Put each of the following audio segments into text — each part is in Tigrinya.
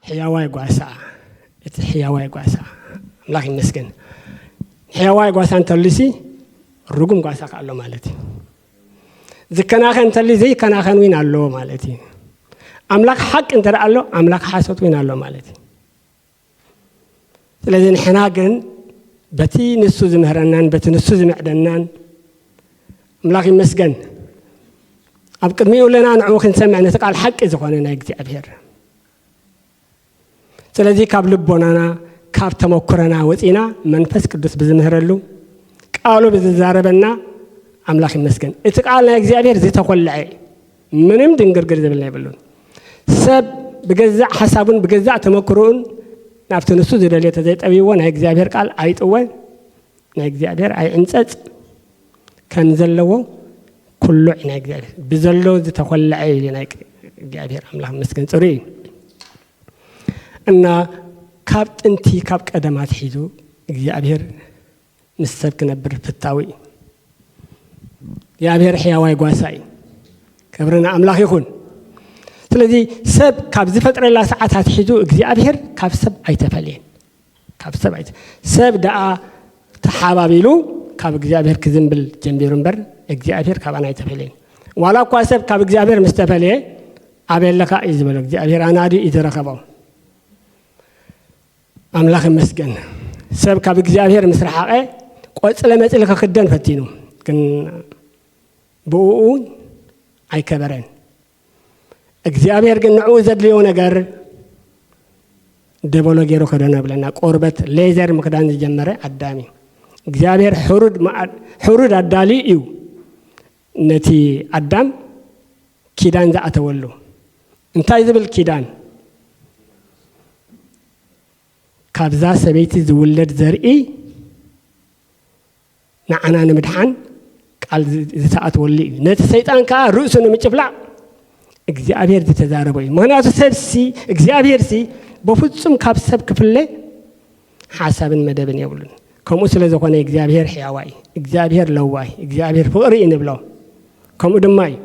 ሕያዋይ ጓሳ፣ እቲ ሕያዋይ ጓሳ፣ ኣምላኽ ይመስገን። ሕያዋይ ጓሳ እንተልሲ፣ ርጉም ጓሳ ከ ኣሎ ማለት እዩ። ዝከናኸን እንተልዩ፣ ዘይከናኸን እውን ኣሎ ማለት እዩ። ኣምላኽ ሓቂ እንተ ደኣ ኣሎ፣ ኣምላኽ ሓሶት እውን ኣሎ ማለት እዩ። ስለዚ ንሕና ግን በቲ ንሱ ዝምህረናን በቲ ንሱ ዝምዕደናን፣ ኣምላኽ ይመስገን፣ ኣብ ቅድሚኡ ኣለና፣ ንዕኡ ክንሰምዕ፣ ነቲ ቃል ሓቂ ዝኾነ ናይ እግዚኣብሔር። ስለዚ ካብ ልቦናና፣ ካብ ተመኩረና ወፂና፣ መንፈስ ቅዱስ ብዝምህረሉ፣ ቃሉ ብዝዛረበና፣ ኣምላኽ ይመስገን። እቲ ቃል ናይ እግዚኣብሔር ዝተኾልዐ እዩ። ምንም ድንግርግር ዝብል የብሉን። ሰብ ብገዛእ ሓሳቡን ብገዛእ ተመክሮኡን ናብቲ ንሱ ዝደልዮ ተዘይጠብይዎ፣ ናይ እግዚኣብሔር ቃል ኣይጥወ፣ ናይ እግዚኣብሔር ኣይዕንጸጽ፣ ከም ዘለዎ ኩሉዕ ናይ እግዚኣብሔር፣ ብዘሎ ዝተኾልዐ እዩ ናይ እግዚኣብሔር። ኣምላኽ ይመስገን፣ ጽሩይ እዩ። እና ካብ ጥንቲ፣ ካብ ቀደም ኣትሒዙ እግዚኣብሔር ምስ ሰብ ክነብር ፍታዊ እዩ። እግዚኣብሔር ሕያዋይ ጓሳ እዩ። ክብሪ ንኣምላኽ ይኹን። ስለዚ ሰብ ካብ ዝፈጥረላ ሰዓት ኣትሒዙ እግዚኣብሔር ካብ ሰብ ኣይተፈልየን። ካብ ሰብ ኣይተ-፣ ሰብ ደኣ ተሓባቢሉ ካብ እግዚኣብሔር ክዝንብል ጀሚሩ እምበር፣ እግዚኣብሔር ካባና ኣይተፈልየን። ዋላ እኳ ሰብ ካብ እግዚኣብሔር ምስ ተፈልየ፣ "ኣበይ ኣለኻ?" እዩ ዝበሎ እግዚኣብሔር፣ ኣናድዩ እዩ ዝረኸቦ። ኣምላኽ ይመስገን። ሰብ ካብ እግዚኣብሔር ምስ ረሓቐ፣ ቆጽለ መጽሊ ክኽደን ፈቲኑ፣ ግን ብእኡ ኣይከበረን። እግዚኣብሔር ግን ንዕኡ ዘድልዮ ነገር ደበሎ ገይሩ ከደኖ ይብለና። ቆርበት ሌዘር ምኽዳን ዝጀመረ ኣዳም እዩ። እግዚኣብሔር ሕሩድ መኣ-፣ ሕሩድ ኣዳልዩ እዩ ነቲ ኣዳም ኪዳን ዝኣተወሉ። እንታይ ዝብል ኪዳን? ካብዛ ሰበይቲ ዝውለድ ዘርኢ ንዓና ንምድሓን ቃል ዝ-፣ ዝተኣትወሉ እዩ። ነቲ ሰይጣን ከኣ ርእሱ ንምጭፍላቕ እግዚኣብሔር ዝተዛረቦ እዩ። ምኽንያቱ ሰብሲ፣ እግዚኣብሔርሲ ብፍጹም ካብ ሰብ ክፍለ ሓሳብን መደብን የብሉን። ከምኡ ስለ ዝኾነ እግዚኣብሔር ሕያዋይ፣ እግዚኣብሔር ለዋይ፣ እግዚኣብሔር ፍቕሪ እዩ ንብሎ። ከምኡ ድማ እዩ።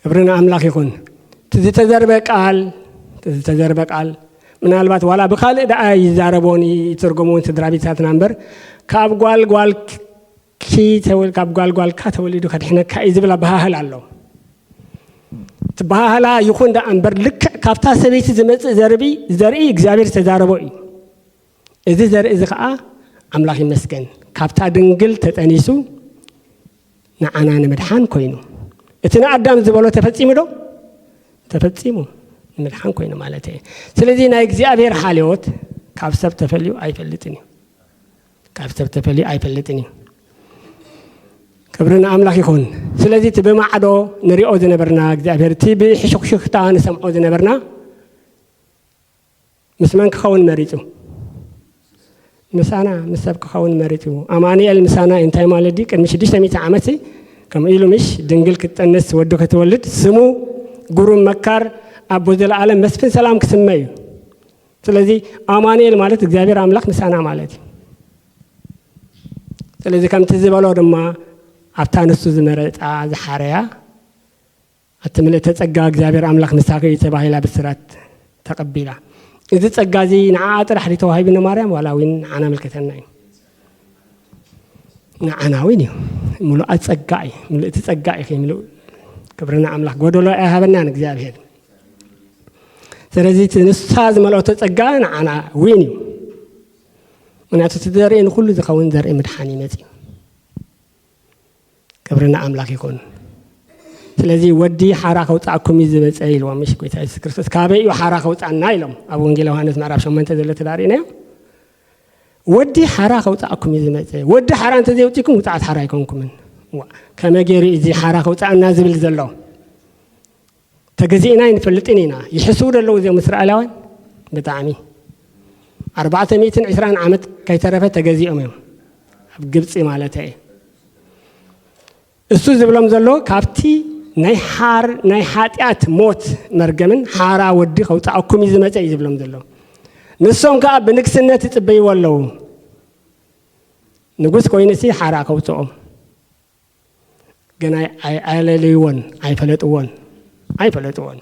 ክብሪ ንኣምላኽ ይኹን። እቲ ዝተዘርበ ቃል፣ እቲ ዝተዘርበ ቃል፣ ምናልባት ዋላ ብኻልእ ደኣ ይዛረቦን ይትርጎሞን ስድራ ቤታትና እምበር፣ ካብ ጓል ጓልኪ ተወል-፣ ካብ ጓል ጓልካ ተወሊዱ ከድሕነካ እዩ ዝብል ኣበሃህላ ኣሎ። እቲ ኣበሃህላ ይኹን ደኣ እምበር፣ ልክዕ ካብታ ሰበይቲ ዝመጽእ ዘርቢ-፣ ዘርኢ እግዚኣብሔር ዝተዛረቦ እዩ። እዚ ዘርኢ እዚ ኸኣ ኣምላኽ ይመስገን፣ ካብታ ድንግል ተጠኒሱ ንዓና ንምድሓን ኮይኑ። እቲ ንኣዳም ዝበሎ ተፈጺሙ ዶ? ተፈጺሙ። ንምድሓን ኮይኑ ማለት እዩ። ስለዚ ናይ እግዚኣብሔር ሓልዮት ካብ ሰብ ተፈልዩ ኣይፈልጥን እዩ። ካብ ሰብ ተፈልዩ ኣይፈልጥን እዩ። ክብሪ ንኣምላኽ ይኹን። ስለዚ እቲ ብማዕዶ ንሪኦ ዝነበርና እግዚኣብሔር፣ እቲ ብሕሹኽሹኽታ ንሰምዖ ዝነበርና፣ ምስ መን ክኸውን መሪጹ? ምሳና፣ ምስ ሰብ ክኸውን መሪጹ። ኣማኑኤል ምሳና እንታይ ማለት ድዩ? ቅድሚ ሽዱሽተ ሚእቲ ዓመት ሲ፣ ከምኡ ኢሉ ምሽ ድንግል ክትጠንስ ወዲ ክትወልድ ስሙ ግሩም መካር ኣቦ ዘለኣለም መስፍን ሰላም ክስመ እዩ። ስለዚ ኣማኑኤል ማለት እግዚኣብሔር ኣምላኽ ምሳና ማለት እዩ። ስለዚ ከምቲ ዝበሎ ድማ ኣብታ ንሱ ዝመረጻ ዝሓረያ ኣቲ ምልእተ ጸጋ እግዚኣብሔር ኣምላኽ ምሳኺ እዩ ተባሂላ ብስራት ተቐቢላ። እዚ ጸጋ እዚ ንዓኣ ጥራሕ ድዩ ተዋሂቡ ንማርያም ዋላ እውን ንዓና ምልከተና እዩ? ንዓና እውን እዩ። ምሉኣት ጸጋ እዩ። ምልእቲ ጸጋ እዩ። ምሉእ ክብሪ ንኣምላኽ። ጎደሎ ኣይሃበናን እግዚኣብሔር። ስለዚ እቲ ንሳ ዝመልኦቶ ጸጋ ንዓና እውን እዩ። ምክንያቱ እቲ ዘርኢ ንኹሉ ዝኸውን ዘርኢ ምድሓን እዩ መጺኡ። ክብሪ ንኣምላኽ ይኹን። ስለዚ ወዲ ሓራ ከውፅኣኩም እዩ ዝመፀ ኢልዎም፣ ምሽ ጎይታ የሱስ ክርስቶስ። ካበይ እዩ ሓራ ከውፅኣና ኢሎም ኣብ ወንጌል ዮሃንስ ምዕራፍ ሸሞንተ ዘሎ ተዳሪእናዮ። ወዲ ሓራ ከውፅኣኩም እዩ ዝመፀ። ወዲ ሓራ እንተዘይውፅእኩም ውፅዓት ሓራ ኣይኮንኩምን። ዋ፣ ከመይ ገይሩ እዩ እዚ ሓራ ከውፅኣና ዝብል ዘሎ? ተገዚእና ኣይንፈልጥን ኢና። ይሕስቡ ዶ ኣለዉ እዚኦም እስራኤላውያን? ብጣዕሚ። ኣርባዕተ ሚእትን ዕስራን ዓመት ከይተረፈ ተገዚኦም እዮም። ኣብ ግብፂ ማለት እየ። እሱ ዝብሎም ዘሎ ካብቲ ናይ ሓር-፣ ናይ ሓጢኣት ሞት መርገምን ሓራ ወዲ ከውፅኣኩም እዩ ዝመፀ እዩ ዝብሎም ዘሎ። ንሶም ከዓ ብንግስነት ይፅበይዎ ኣለዉ። ንጉስ ኮይኑሲ ሓራ ከውፅኦም። ግን ኣይ-፣ ኣይ-፣ ኣየለልይዎን፣ ኣይፈለጥዎን፣ ኣይፈለጥዎን።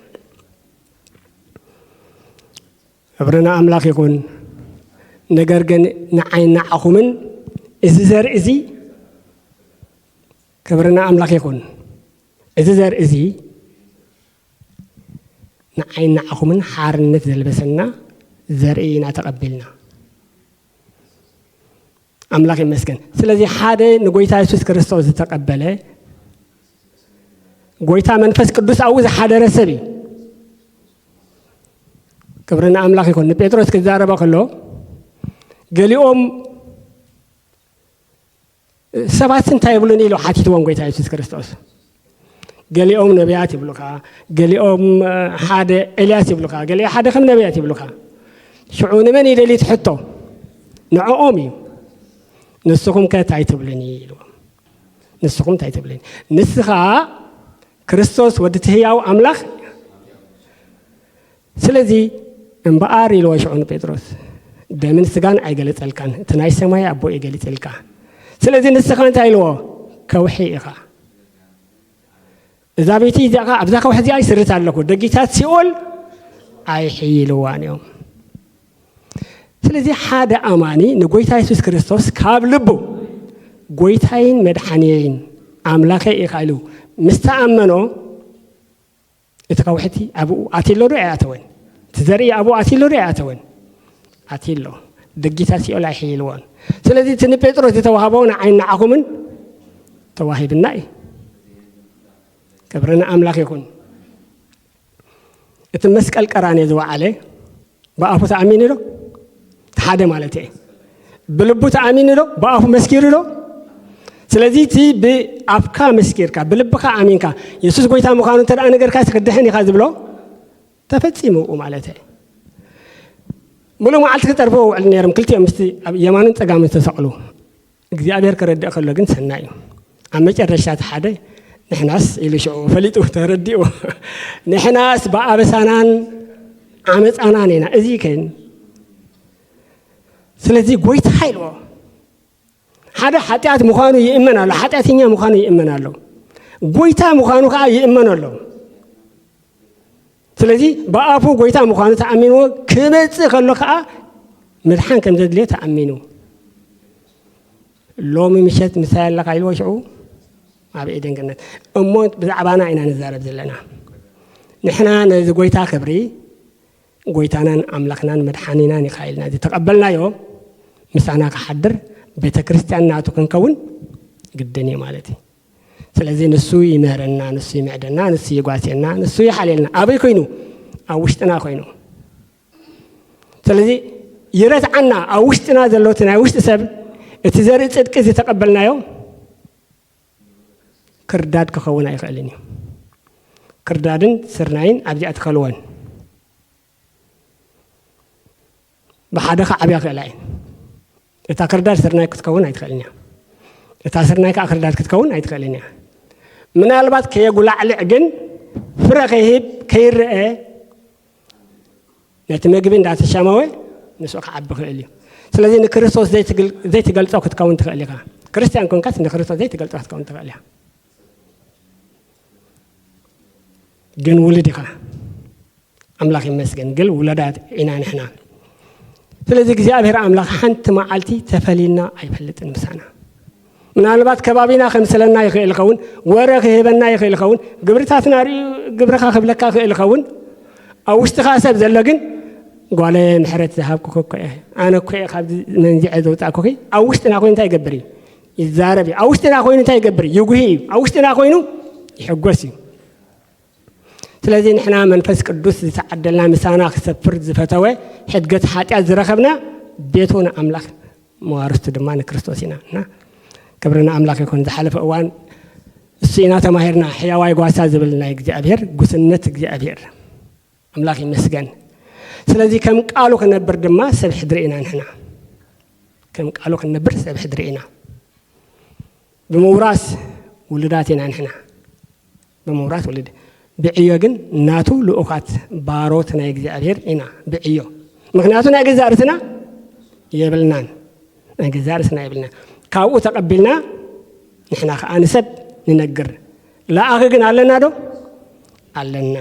ክብሪ ንኣምላኽ ይኹን። ነገር ግን ንዓይ ንዓኹምን እዚ ዘርኢ እዚ፣ ክብሪ ንኣምላኽ ይኹን። እዚ ዘርኢ እዚ ንዓይ ንዓኹምን ሓርነት ዘልበሰና ዘርኢ ኢና ተቐቢልና። ኣምላኽ ይመስገን። ስለዚ ሓደ ንጎይታ የሱስ ክርስቶስ ዝተቐበለ፣ ጎይታ መንፈስ ቅዱስ ኣብኡ ዝሓደረ ሰብ እዩ። ክብሪ ንኣምላኽ ይኹን። ንጴጥሮስ ክዛረበ ከሎ፣ ገሊኦም ሰባት እንታይ ይብሉኒ ኢሉ ሓቲትዎም ጎይታ የሱስ ክርስቶስ። ገሊኦም ነቢያት ይብሉኻ፣ ገሊኦም ሓደ ኤልያስ ይብሉኻ፣ ገሊኦም ሓደ ከም ነቢያት ይብሉኻ። ሽዑ ንመን እዩ ደልዩ እቲ ሕቶ? ንዕኦም እዩ። ንስኹም ከ እንታይ ትብሉኒ ኢልዎም። ንስኹም እንታይ ትብሉኒ? ንስኻ ክርስቶስ ወዲ እቲ ህያው ኣምላኽ። ስለዚ እምበኣር ኢልዎ ሽዑ ንጴጥሮስ፣ ደምን ስጋን ኣይገለጸልካን፣ እቲ ናይ ሰማይ ኣቦ እዩ ገሊጽልካ። ስለዚ ንስኻ እንታይ ኢልዎ? ከውሒ ኢኻ። እዛ ቤተይ እዚኣ ኸዓ፣ ኣብዛ ከውሒ እዚኣ ይስርት ኣለኹ፣ ደጊታት ሲኦል ኣይሕይልዋን እዮም። ስለዚ ሓደ ኣማኒ ንጎይታ የሱስ ክርስቶስ ካብ ልቡ ጎይታይን መድሓንየይን ኣምላኸይ ኢኻ ኢሉ ምስ ተኣመኖ፣ እቲ ከውሒ እቲ ኣብኡ ኣትዩ ኣሎ ዶ ኣይኣተወን? እቲ ዘርኢ ኣብኡ ኣትዩ ኣሎ ዶ ኣይኣተወን? ኣትዩ ኣሎ። ደጊታት ሲኦል ኣይሕይልዎን። ስለዚ እቲ ንጴጥሮስ ዝተዋህቦ ንዓይን ንዓኹምን ተዋሂብና እዩ። ክብሪ ንኣምላኽ ይኹን። እቲ መስቀል ቀራንዮ ዝወዓለ ብኣፉ ተኣሚኑ ዶ? እቲ ሓደ ማለት እየ። ብልቡ ተኣሚኑ ዶ? ብኣፉ መስኪሩ ዶ? ስለዚ እቲ ብኣፍካ መስኪርካ፣ ብልብኻ ኣሚንካ፣ የሱስ ጎይታ ምዃኑ እንተ ደኣ ነገርካ፣ ክትድሕን ኢኻ ዝብሎ ተፈጺሙ ማለት እየ። ምሉእ መዓልቲ ክጸርፍዎ ውዕል ነይሮም፣ ክልቲኦም ምስቲ ኣብ የማንን ጸጋምን ዝተሰቕሉ። እግዚኣብሔር ክረድእ ከሎ ግን ሰናይ እዩ። ኣብ መጨረሻ እቲ ሓደ ንሕናስ ኢሉ ሽዑ ፈሊጡ ተረዲኡ፣ ንሕናስ ብኣበሳናን ዓመፃናን ኢና። እዚ ከን ስለዚ ጎይታ ኢልዎ። ሓደ ሓጢኣት ምዃኑ ይእመን ኣሎ፣ ሓጢኣተኛ ምዃኑ ይእመን ኣሎ፣ ጎይታ ምዃኑ ከዓ ይእመን ኣሎ። ስለዚ ብኣፉ ጎይታ ምዃኑ ተኣሚንዎ ክመጽእ ከሎ ከዓ ምድሓን ከም ዘድልዮ ተኣሚኑ። ሎሚ ምሸት ምሳይ ኣለኻ ኢልዎ ሽዑ ኣብ ኤደን ገነት። እሞ ብዛዕባና ኢና ንዛረብ ዘለና። ንሕና ነዚ ጎይታ ክብሪ ጎይታናን ኣምላኽናን መድሓኒናን ኢኻ ኢልና ዝተቐበልናዮ ምሳና ክሓድር ቤተ ክርስቲያን ናቱ ክንከውን ግድን እዩ ማለት እዩ። ስለዚ ንሱ ይምህረና፣ ንሱ ይምዕደና፣ ንሱ ይጓስየና፣ ንሱ ይሓልየልና። ኣበይ ኮይኑ? ኣብ ውሽጥና ኮይኑ። ስለዚ ይረትዓና፣ ኣብ ውሽጥና ዘሎ እቲ ናይ ውሽጢ ሰብ፣ እቲ ዘርኢ ጽድቂ ዝተቐበልናዮ ክርዳድ ክኸውን ኣይኽእልን እዩ። ክርዳድን ስርናይን ኣብዚኣ ትኸልወን። ብሓደ ክዓብያ ክእላ እየን። እታ ክርዳድ ስርናይ ክትከውን ኣይትኽእልን እያ። እታ ስርናይ ከዓ ክርዳድ ክትከውን ኣይትኽእልን እያ። ምናልባት ከየጉላዕልዕ ግን ፍረ ከይህብ ከይረአ ነቲ መግቢ እንዳተሻመወ ምስኡ ክዓቢ ክእል እዩ። ስለዚ ንክርስቶስ ዘይትግል-፣ ዘይትገልጾ ክትከውን ትኽእል ኢኻ። ክርስትያን ኮንካስ ንክርስቶስ ዘይትገልጾ ክትከውን ትኽእል ኢኻ። ግን ውሉድ ኢኻ። ኣምላኽ ይመስገን፣ ግን ውለዳት ኢና ንሕና። ስለዚ እግዚኣብሔር ኣምላኽ ሓንቲ መዓልቲ ተፈሊልና ኣይፈልጥን ምሳና። ምናልባት ከባቢና ከምስለና ይኽእል ይኸውን፣ ወረ ክህበና ይኽእል ይኸውን፣ ግብርታትና ርእዩ ግብርኻ ክብለካ ይኽእል ይኸውን። ኣብ ውሽጥኻ ሰብ ዘሎ ግን፣ "ጓለ ምሕረት ዝሃብኩኺ እኮ እየ፣ ኣነ እኮ እየ ካብዚ መንዚዐ ዘውፃእኩኺ።" ኣብ ውሽጥና ኮይኑ እንታይ ይገብር እዩ? ይዛረብ እዩ። ኣብ ውሽጥና ኮይኑ እንታይ ይገብር እዩ? ይጉሂ እዩ። ኣብ ውሽጥና ኮይኑ ይሕጎስ እዩ። ስለዚ ንሕና መንፈስ ቅዱስ ዝተዓደልና ምሳና ክሰፍር ዝፈተወ ሕድገት ሓጢኣት ዝረኸብና ቤቱ ንኣምላኽ መዋርስቱ ድማ ንክርስቶስ ኢና። እና ክብሪ ንኣምላኽ ይኹን። ዝሓለፈ እዋን እሱ ኢና ተማሂርና፣ ሕያዋይ ጓሳ ዝብል ናይ እግዚኣብሔር፣ ጉስነት እግዚኣብሔር። ኣምላኽ ይመስገን። ስለዚ ከም ቃሉ ክነብር ድማ ሰብ ሕድሪ ኢና ንሕና። ከም ቃሉ ክንነብር ሰብ ሕድሪ ኢና። ብምውራስ ውሉዳት ኢና ንሕና። ብምውራስ ውሉድ። ብዕዮ ግን ናቱ ልኡኻት ባሮት ናይ እግዚኣብሔር ኢና። ብዕዮ። ምኽንያቱ ናይ ገዛእ ርእስና የብልናን። ናይ ገዛእ ርእስና የብልና። ካብኡ ተቐቢልና ንሕና ኸዓ ንሰብ ንነግር። ለኣኺ ግን ኣለና ዶ? ኣለና።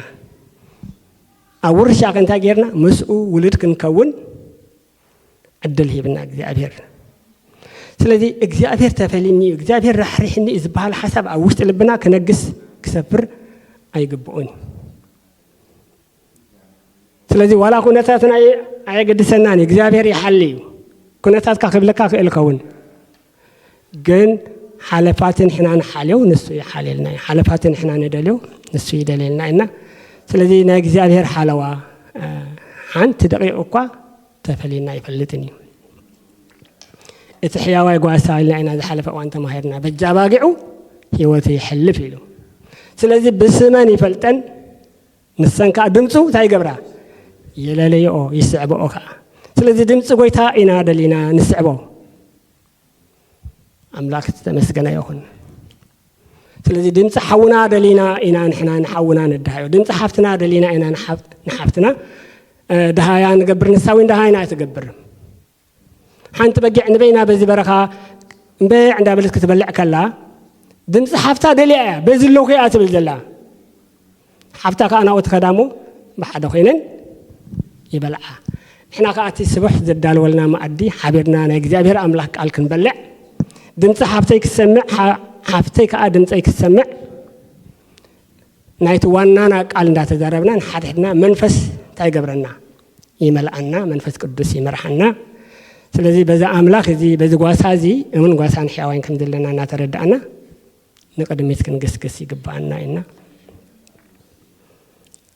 ኣብ ውርሻ ከ እንታይ ጌርና? ምስኡ ውሉድ ክንከውን ዕድል ሂብና እግዚኣብሔር። ስለዚ እግዚኣብሔር ተፈሊኒ እዩ፣ እግዚኣብሔር ራሕሪሕኒ እዩ ዝበሃል ሓሳብ ኣብ ውሽጢ ልብና ክነግስ ክሰፍር ኣይግብኦን እዩ። ስለዚ ዋላ ኩነታትና ኣየ- ኣየገድሰናን እዩ፣ እግዚኣብሔር ይሓሊ እዩ። ኩነታትካ ክብለካ ክእል ከውን፣ ግን ሓለፋት ንሕና ንሓልዮ ንሱ ይሓልየልና እዩ፣ ሓለፋት ንሕና ንደልዮ ንሱ ይደልየልና ኢና። ስለዚ ናይ እግዚኣብሔር ሓለዋ ሓንቲ ደቂቕ እኳ ተፈሊና ኣይፈልጥን እዩ። እቲ ሕያዋይ ጓሳ ኢልና ኢና ዝሓለፈ እዋን ተማሂርና፣ በጃ ኣባጊዑ ህይወቱ ይሕልፍ ኢሉ። ስለዚ ብስመን ይፈልጠን፣ ንሰን ከዓ ድምፁ እንታይ ይገብራ? የለለይኦ፣ ይስዕብኦ ከዓ። ስለዚ ድምፂ ጎይታ ኢና ደሊና ንስዕቦ። ኣምላኽ ዝተመስገነ ይኹን። ስለዚ ድምፂ ሓውና ደሊና ኢና ንሕና ንሓውና ንድሃዮ፣ ድምፂ ሓፍትና ደሊና ኢና ንሓፍትና ድሃያ ንገብር። ንሳ እውን ደሃይና ትገብር። ሓንቲ በጊዕ ንበይና በዚ በረኻ እምበዕ እንዳበለት ክትበልዕ ከላ ድምፂ ሓፍታ ደልያ እያ፣ በዚ ኣለኹ እያ ትብል ዘላ። ሓፍታ ከዓ ናብኡ ትኸዳ እሞ ብሓደ ኮይነን ይበልዓ። ንሕና ከዓ እቲ ስቡሕ ዘዳለወልና መኣዲ ሓቢርና ናይ እግዚኣብሔር ኣምላኽ ቃል ክንበልዕ፣ ድምፂ ሓፍተይ ክሰምዕ፣ ሓ- ሓፍተይ ከዓ ድምፀይ ክሰምዕ፣ ናይቲ ዋናና ቃል እንዳተዛረብና ንሓድሕድና መንፈስ እንታይ ይገብረና? ይመልኣና፣ መንፈስ ቅዱስ ይመርሓና። ስለዚ በዚ ኣምላኽ እዚ በዚ ጓሳ እዚ እውን ጓሳን ሕያዋይን ከም ዘለና እናተረዳእና ንቕድሚት ክንግስግስ ይግብኣና ኢና።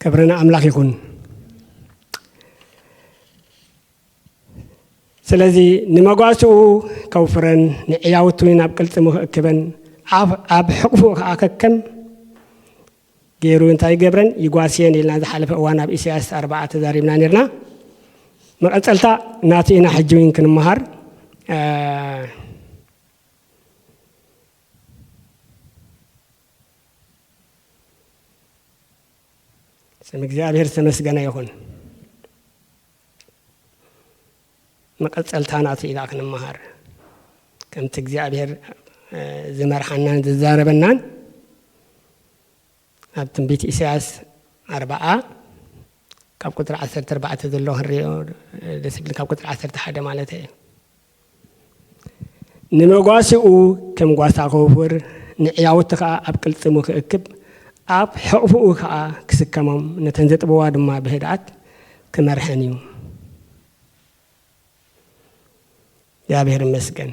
ክብሪ ንኣምላኽ ይኹን። ስለዚ ንመጓስኡ ከውፍረን ንዕያውቱ ናብ ቅልጽሙ ክእክበን ኣብ ሕቕፉ ከኣ ከከም ገይሩ እንታይ ይገብረን ይጓስየን ኢልና ዝሓለፈ እዋን ኣብ ኢሳያስ ኣርባዓ ተዛሪብና ነርና። መቐጸልታ ናቱ ኢና ሕጂ እውን ክንመሃር። ስም እግዚኣብሔር ዝተመስገነ ይኹን። መቐጸልታ ናቱ ኢና ክንመሃር። ከምቲ እግዚኣብሔር ዝመርሓናን ዝዛረበናን ኣብ ትንቢት ኢሳያስ ኣርባዓ ካብ ቁፅሪ ዓሰርተ ኣርባዕተ ዘሎ ክንሪኦ ደስ ይብል። ካብ ቁፅሪ ዓሰርተ ሓደ ማለት እዩ። ንመጓስኡ ከም ጓሳ ከውፍር፣ ንዕያውቲ ከዓ ኣብ ቅልፅሙ ክእክብ፣ ኣብ ሕቕፍኡ ከዓ ክስከሞም፣ ነተን ዘጥበዋ ድማ ብህድኣት ክመርሐን እዩ። እግዚኣብሔር ይመስገን።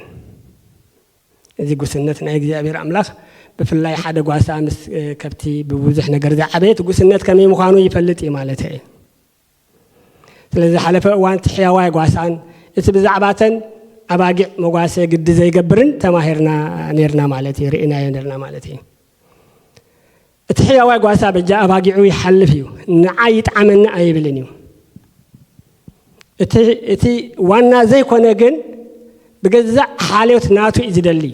እዚ ጉስነት ናይ እግዚኣብሔር ኣምላኽ ብፍላይ ሓደ ጓሳ ምስ ከብቲ ብብዙሕ ነገር ዝዓበየት ጉስነት ከመይ ምዃኑ ይፈልጥ እዩ ማለት እዩ። ስለዚ ሓለፈ እዋን እቲ ሕያዋይ ጓሳን እቲ ብዛዕባተን ኣባጊዕ መጓሰ ግዲ ዘይገብርን ተማሂርና ነርና ማለት እዩ፣ ርኢናዮ ነርና ማለት እዩ። እቲ ሕያዋይ ጓሳ በጃ ኣባጊዑ ይሓልፍ እዩ፣ ንዓ ይጥዓመኒ ኣይብልን እዩ። እቲ ዋና ዘይኮነ ግን ብገዛእ ሓልዮት ናቱ እዩ ዝደሊ።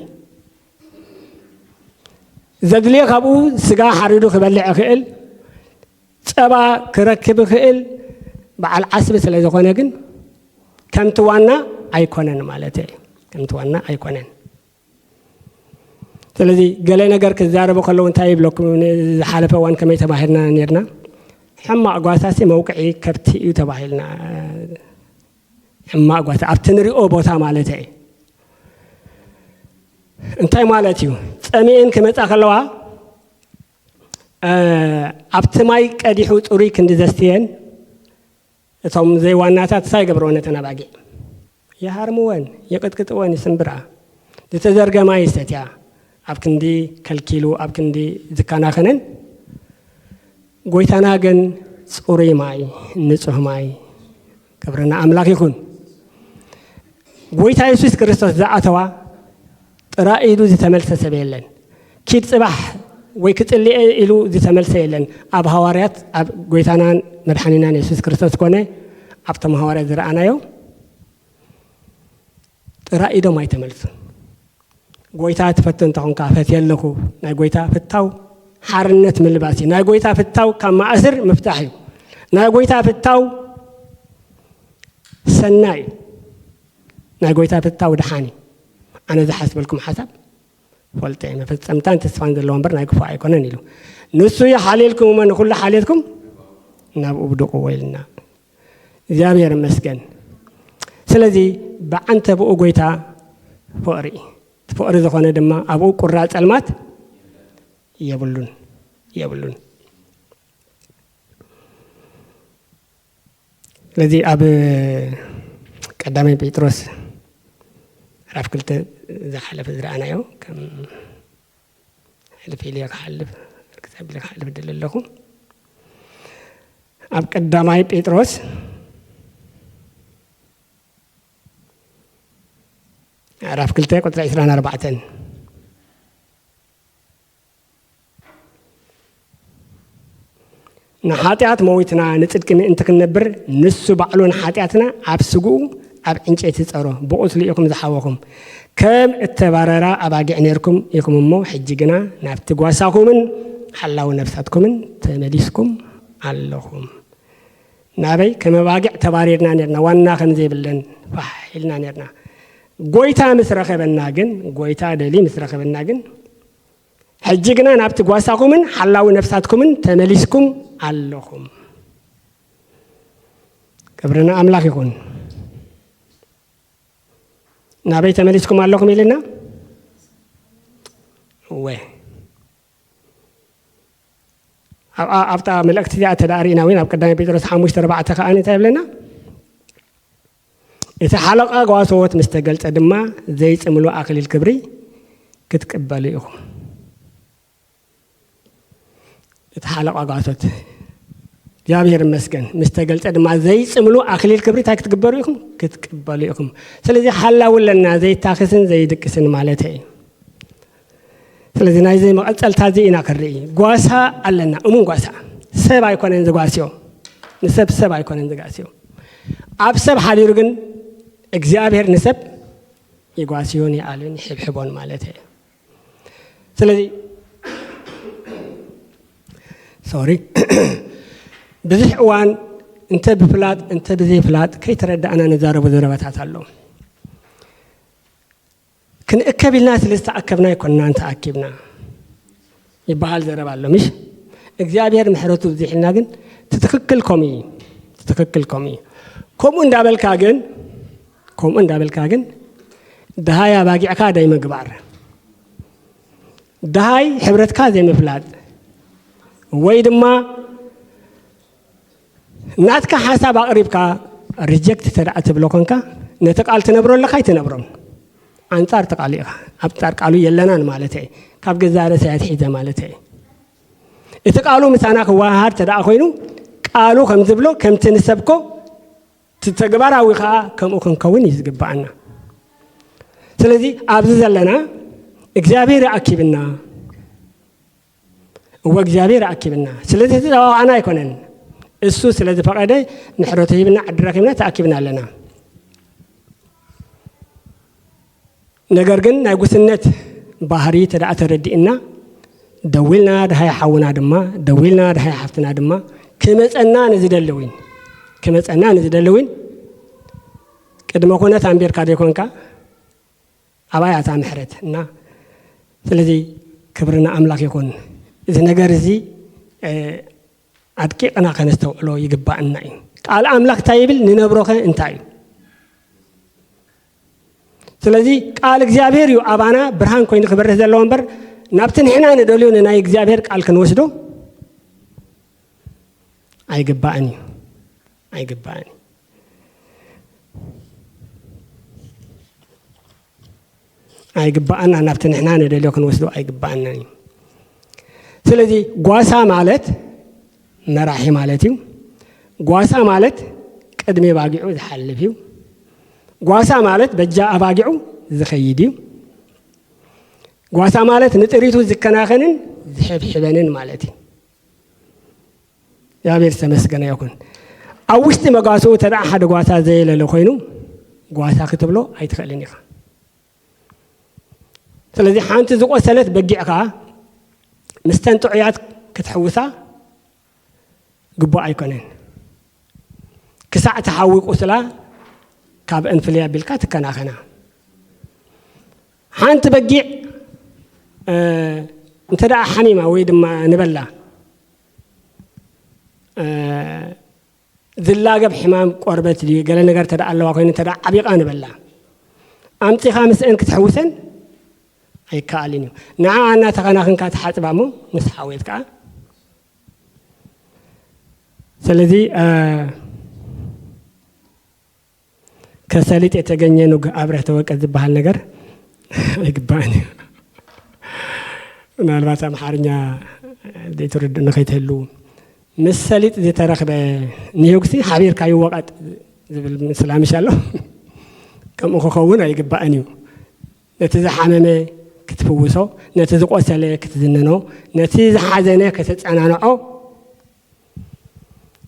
ዘድልዮ ካብኡ ስጋ ሓሪዱ ክበልዕ ይኽእል፣ ጸባ ክረክብ ይኽእል፣ በዓል ዓስቢ ስለ ዝኾነ ግን ከምቲ ዋና ኣይኮነን ማለት እዩ። ከምቲ ዋና ኣይኮነን። ስለዚ ገለ ነገር ክዛረቡ ከለዉ እንታይ ይብለኩም? ዝሓለፈ እዋን ከመይ ተባሂልና ነርና? ሕማቕ ጓሳሲ መውቅዒ ከብቲ እዩ ተባሂልና። ሕማቕ ጓሳ ኣብቲ ንሪኦ ቦታ ማለት እዩ። እንታይ ማለት እዩ? ጸሚኤን ክመጻ ከለዋ ኣብቲ ማይ ቀዲሑ ጽሩይ ክንዲ ዘስትየን እቶም ዘይዋናታት እንታይ ይገብርዎ ነተን ኣባጊዕ? ይሃርምወን፣ ይቕጥቅጥወን፣ ይስንብራ። ዝተዘርገ ማይ ይሰትያ። ኣብ ክንዲ ከልኪሉ፣ ኣብ ክንዲ ዝከናኸነን፣ ጎይታና ግን ጽሩይ ማይ፣ ንጹህ ማይ፣ ክብሪ ንኣምላኽ ይኹን። ጎይታ የሱስ ክርስቶስ ዝኣተዋ ጥራይ ኢሉ ዝተመልሰ ሰብ የለን። ኪድ ጽባሕ ወይ ክጽልየ ኢሉ ዝተመልሰ የለን። ኣብ ሃዋርያት ኣብ ጎይታናን መድሓኒናን የሱስ ክርስቶስ ኮነ ኣብቶም ሃዋርያት ዝረኣናዮ ጥራይ ኢዶም ኣይተመልሱን። ጎይታ ትፈቱ እንተኾንካ ፈትየ ኣለኹ። ናይ ጎይታ ፍታው ሓርነት ምልባስ እዩ። ናይ ጎይታ ፍታው ካብ ማእስር ምፍታሕ እዩ። ናይ ጎይታ ፍታው ሰናይ እዩ። ናይ ጎይታ ፍታው ድሓን እዩ። ኣነ ዝሓስበልኩም ሓሳብ ፈልጠ እዩ። መፈጸምታን ተስፋን ዘለዎ እምበር ናይ ክፉእ ኣይኮነን ኢሉ። ንሱ እዩ ሓልየልኩም እሞ ንኹሉ ሓልየትኩም ናብኡ ብድቕዎ ኢልና። እግዚኣብሔር ይመስገን። ስለዚ ብዓንተብኡ ጎይታ ፍቕሪ እዩ። እቲ ፍቕሪ ዝኾነ ድማ ኣብኡ ቁራ ጸልማት የብሉን፣ የብሉን። ስለዚ ኣብ ቀዳማይ ጴጥሮስ ምዕራፍ ክልተ ዝሓለፈ ዝረኣናዮ ከም ሕልፍ ኢለ ክሓልፍ፣ ርክብ ኢለ ክሓልፍ እደሊ ኣለኹ። ኣብ ቀዳማይ ጴጥሮስ ምዕራፍ ክልተ ቁጽሪ ዕስራን ኣርባዕተን፣ ንሓጢኣት መዊትና ንጽድቂ ምእንቲ ክንነብር፣ ንሱ ባዕሉ ንሓጢኣትና ኣብ ስግኡ ኣብ ዕንጨይቲ ጸሮ፣ ብቑስሉ ኢኹም ዝሓወኹም። ከም እተባረራ ኣባጊዕ ኔርኩም ኢኹም እሞ፣ ሕጂ ግና ናብቲ ጓሳኹምን ሓላው ነፍሳትኩምን ተመሊስኩም ኣለኹም። ናበይ? ከም ኣባጊዕ ተባሪርና ኔርና፣ ዋና ከም ዘይብለን ፋሕ ኢልና ኔርና። ጎይታ ምስ ረኸበና ግን፣ ጎይታ ደሊ ምስ ረኸበና ግን፣ ሕጂ ግና ናብቲ ጓሳኹምን ሓላዊ ነፍሳትኩምን ተመሊስኩም ኣለኹም። ክብሪ ንኣምላኽ ይኹን። ናበይ ተመሊስኩም ኣለኹም ኢልና? እወ። ኣብ-፣ ኣ-፣ ኣብታ መልእክቲ እዚኣ ተዳእሪእና እውን ኣብ ቀዳማይ ጴጥሮስ ሓሙሽተ ኣርባዕተ ከኣ እንታይ ይብለና? "እቲ ሓለቓ ጓሶት ምስ ተገልጸ ድማ ዘይጽምሉ ኣኽሊል ክብሪ ክትቅበሉ ኢኹም።" እቲ ሓለቓ ጓሶት፣ እግዚኣብሔር ይመስገን፣ ምስ ተገልጸ ድማ ዘይጽምሉ ኣኽሊል ክብሪ እንታይ ክትግበሩ ኢኹም? ክትቅበሉ ኢኹም። ስለዚ ሓላዊ ኣለና፣ ዘይታኽስን ዘይድቅስን ማለት እዩ። ስለዚ ናይዚ መቐጸልታ እዚ ኢና ክንርኢ። ጓሳ ኣለና፣ እሙን ጓሳ። ሰብ ኣይኮነን ዝጓስዮ። ንሰብ ሰብ ኣይኮነን ዝጋስዮ። ኣብ ሰብ ሓዲሩ ግን እግዚኣብሔር ንሰብ ይጓስዮን ይኣልዮን ይሕብሕቦን ማለት እዩ። ስለዚ፣ ሶሪ፣ ብዙሕ እዋን እንተ ብፍላጥ እንተ ብዘይፍላጥ ከይተረዳእና ንዛረቦ ዘረባታት ኣሎ። ክንእከብ ኢልና ስለ ዝተኣከብና ኣይኮንናን ተኣኪብና ይበሃል ዘረባ ኣሎ፣ ምሽ? እግዚኣብሔር ምሕረቱ ብዚሕ ኢልና ግን ትትኽክል ከምኡ እዩ። ትትኽክል ከምኡ እዩ። ከምኡ እንዳበልካ ግን፣ ከምኡ እንዳበልካ ግን፣ ድሃይ ኣባጊዕካ ደይ ምግባር፣ ድሃይ ሕብረትካ ዘይምፍላጥ፣ ወይ ድማ ናትካ ሓሳብ ኣቕሪብካ ሪጀክት ተደኣ ትብሎ ኮንካ፣ ነቲ ቃል ትነብሮ ኣለኻ ኣይትነብሮን። ኣንጻር እቲ ቃል ኢኻ። ኣንጻር ቃሉ የለናን ማለት እየ። ካብ ገዛእ ርእሰይ ኣትሒዘ ማለት እየ። እቲ ቃሉ ምሳና ክወሃሃድ ተደኣ ኮይኑ፣ ቃሉ ከም ዝብሎ፣ ከምቲ ንሰብኮ፣ እቲ ተግባራዊ ኸኣ ከምኡ ክንከውን እዩ ዝግብኣና። ስለዚ ኣብዚ ዘለና እግዚኣብሔር ይኣኪብና። እወ እግዚኣብሔር ይኣኪብና። ስለዚ እቲ ተዋዋዕና ኣይኮነን። እሱ ስለ ዝፈቐደ ምሕረቱ ሂብና፣ ዕድል ረኺብና ተኣኪብና ኣለና። ነገር ግን ናይ ጉስነት ባህሪ ተደኣ ተረዲእና፣ ደዊልና ድሃይ ሓውና ድማ፣ ደዊልና ድሃይ ሓፍትና ድማ፣ ክመጸና ንዝደሊ እውን፣ ክመጸና ንዝደሊ እውን፣ ቅድመ ኩነት ኣንቢርካ ዘይኮንካ፣ ኣብኣ እያ እታ ምሕረት እና፣ ስለዚ ክብሪ ንኣምላኽ ይኹን። እዚ ነገር እዚ፣ እ፣ ኣድቂቕና ከነስተውዕሎ ይግባእና እዩ። ቃል ኣምላኽ እንታይ ይብል? ንነብሮኸ እንታይ እዩ? ስለዚ ቃል እግዚኣብሔር እዩ ኣባና ብርሃን ኮይኑ ክበርህ ዘለዎ እምበር፣ ናብቲ ንሕና ንደልዮ ንናይ እግዚኣብሔር ቃል ክንወስዶ ኣይግባእን እዩ። ኣይግባእን እዩ። ኣይግባእና፣ ናብቲ ንሕና ንደልዮ ክንወስዶ ኣይግባእናን እዩ። ስለዚ ጓሳ ማለት መራሒ ማለት እዩ። ጓሳ ማለት ቅድሚ ባጊዑ ዝሓልፍ እዩ። ጓሳ ማለት በጃ ኣባጊዑ ዝኸይድ እዩ። ጓሳ ማለት ንጥሪቱ ዝከናኸንን ዝሕብሕበንን ማለት እዩ። እግዚኣብሔር ዝተመስገነ ይኹን። ኣብ ውሽጢ መጓስኡ ተደኣ ሓደ ጓሳ ዘየለለ ኮይኑ፣ ጓሳ ክትብሎ ኣይትኽእልን ኢኻ። ስለዚ ሓንቲ ዝቆሰለት በጊዕ ከኣ ምስተን ጥዑያት ክትሕውሳ ግቡእ ኣይኮነን። ክሳዕ እቲ ሓዊ ቁስላ ካብ እንፍለይ ኣቢልካ ትከናኸና። ሓንቲ በጊዕ፣ እ፣ እንተ ደኣ ሓሚማ ወይ ድማ ንበላ እ፣ ዝላገብ ሕማም ቆርበት ድዩ፣ ገለ ነገር ተደኣ ኣለዋ ኮይኑ፣ ተደኣ ዓቢቓ ንበላ። ኣምጺኻ ምስአን ክትሕውሰን ኣይከኣልን እዩ። ንዓኣ እናተኸናኸንካ ትሓጽባ እሞ ምስ ሓወየት ከኣ። ስለዚ፣ እ፣ ከሰሊጥ የተገኘ ኑግ አብረህ ተወቀጥ ዝበሃል ነገር ኣይግባእን እዩ። ምናልባት ኣምሓርኛ ዘይትርድኡ ንኸይትህልዉ፣ ምስ ሰሊጥ ዝተረኽበ ንህጉሲ ሓቢርካ ይወቐጥ ዝብል ምስላ ምሽ ኣሎ። ከምኡ ክኸውን ኣይግባእን እዩ። ነቲ ዝሓመመ ክትፍውሶ፣ ነቲ ዝቆሰለ ክትዝንኖ፣ ነቲ ዝሓዘነ ከተጸናንዖ፣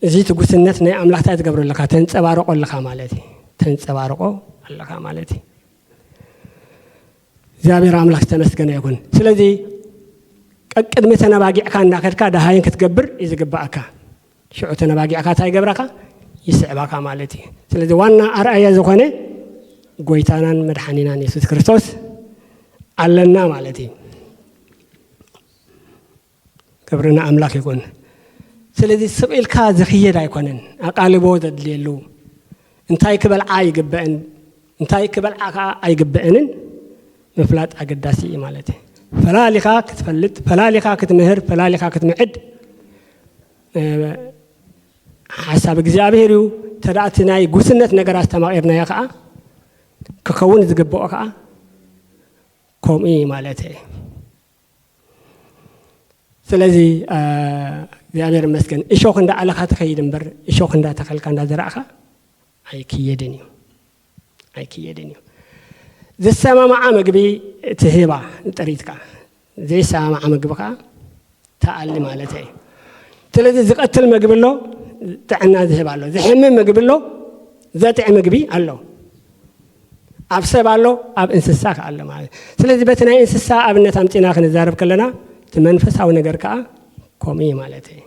እዚ ትጉስነት ናይ ኣምላኽ እንታይ ትገብሮ ኣለኻ? ተንጸባርቆ ኣለኻ ማለት እዩ። ተንጸባርቆ ኣለኻ ማለት እዩ። እግዚኣብሔር ኣምላኽ ዝተመስገነ ይኹን። ስለዚ ቀቅድሚ ተነባጊዕካ እንዳኸድካ ደሃይን ክትገብር እዩ ዝግባኣካ። ሽዑ ተነባጊዕካ እንታይ ይገብረካ? ይስዕባካ ማለት እዩ። ስለዚ ዋና ኣርኣያ ዝኾነ ጎይታናን መድሓኒናን የሱስ ክርስቶስ ኣለና ማለት እዩ። ክብሪ ንኣምላኽ ይኹን። ስለዚ ስቕ ኢልካ ዝኽየድ ኣይኮነን፣ ኣቓልቦ ዘድልየሉ። እንታይ ክበልዓ ይግበአን፣ እንታይ ክበልዓ ከኣ ኣይግበአንን ምፍላጥ ኣገዳሲ እዩ ማለት እዩ። ፈላሊኻ ክትፈልጥ፣ ፈላሊኻ ክትምህር፣ ፈላሊኻ ክትምዕድ፣ እ፣ ሓሳብ እግዚኣብሔር እዩ። ተዳእቲ ናይ ጉስነት ነገር ኣስተማቒርናዮ ከኣ ክኸውን ዝግብኦ ከኣ ከምኡ እዩ ማለት እዩ። ስለዚ፣ እ፣ እግዚኣብሔር ይመስገን። እሾኽ እንዳኣለኻ ትኸይድ እምበር፣ እሾኽ እንዳተኸልካ እንዳዘራእኻ ኣይክየድን እዩ። ኣይክየድን እዩ። ዝሰማማዓ መግቢ ትህባ ጥሪትካ፣ ዘይሰማማዓ መግቢ ከኣ ትኣሊ ማለት እዩ። ስለዚ ዝቐትል መግቢ ኣሎ፣ ጥዕና ዝህብ ኣሎ። ዝሕምም መግቢ ኣሎ፣ ዘጥዕ መግቢ ኣሎ። ኣብ ሰብ ኣሎ፣ ኣብ እንስሳ ከኣ ኣሎ ማለት እዩ። ስለዚ በቲ ናይ እንስሳ ኣብነት ኣምጺና ክንዛረብ ከለና፣ እቲ መንፈሳዊ ነገር ከኣ ከምኡ እዩ ማለት እዩ።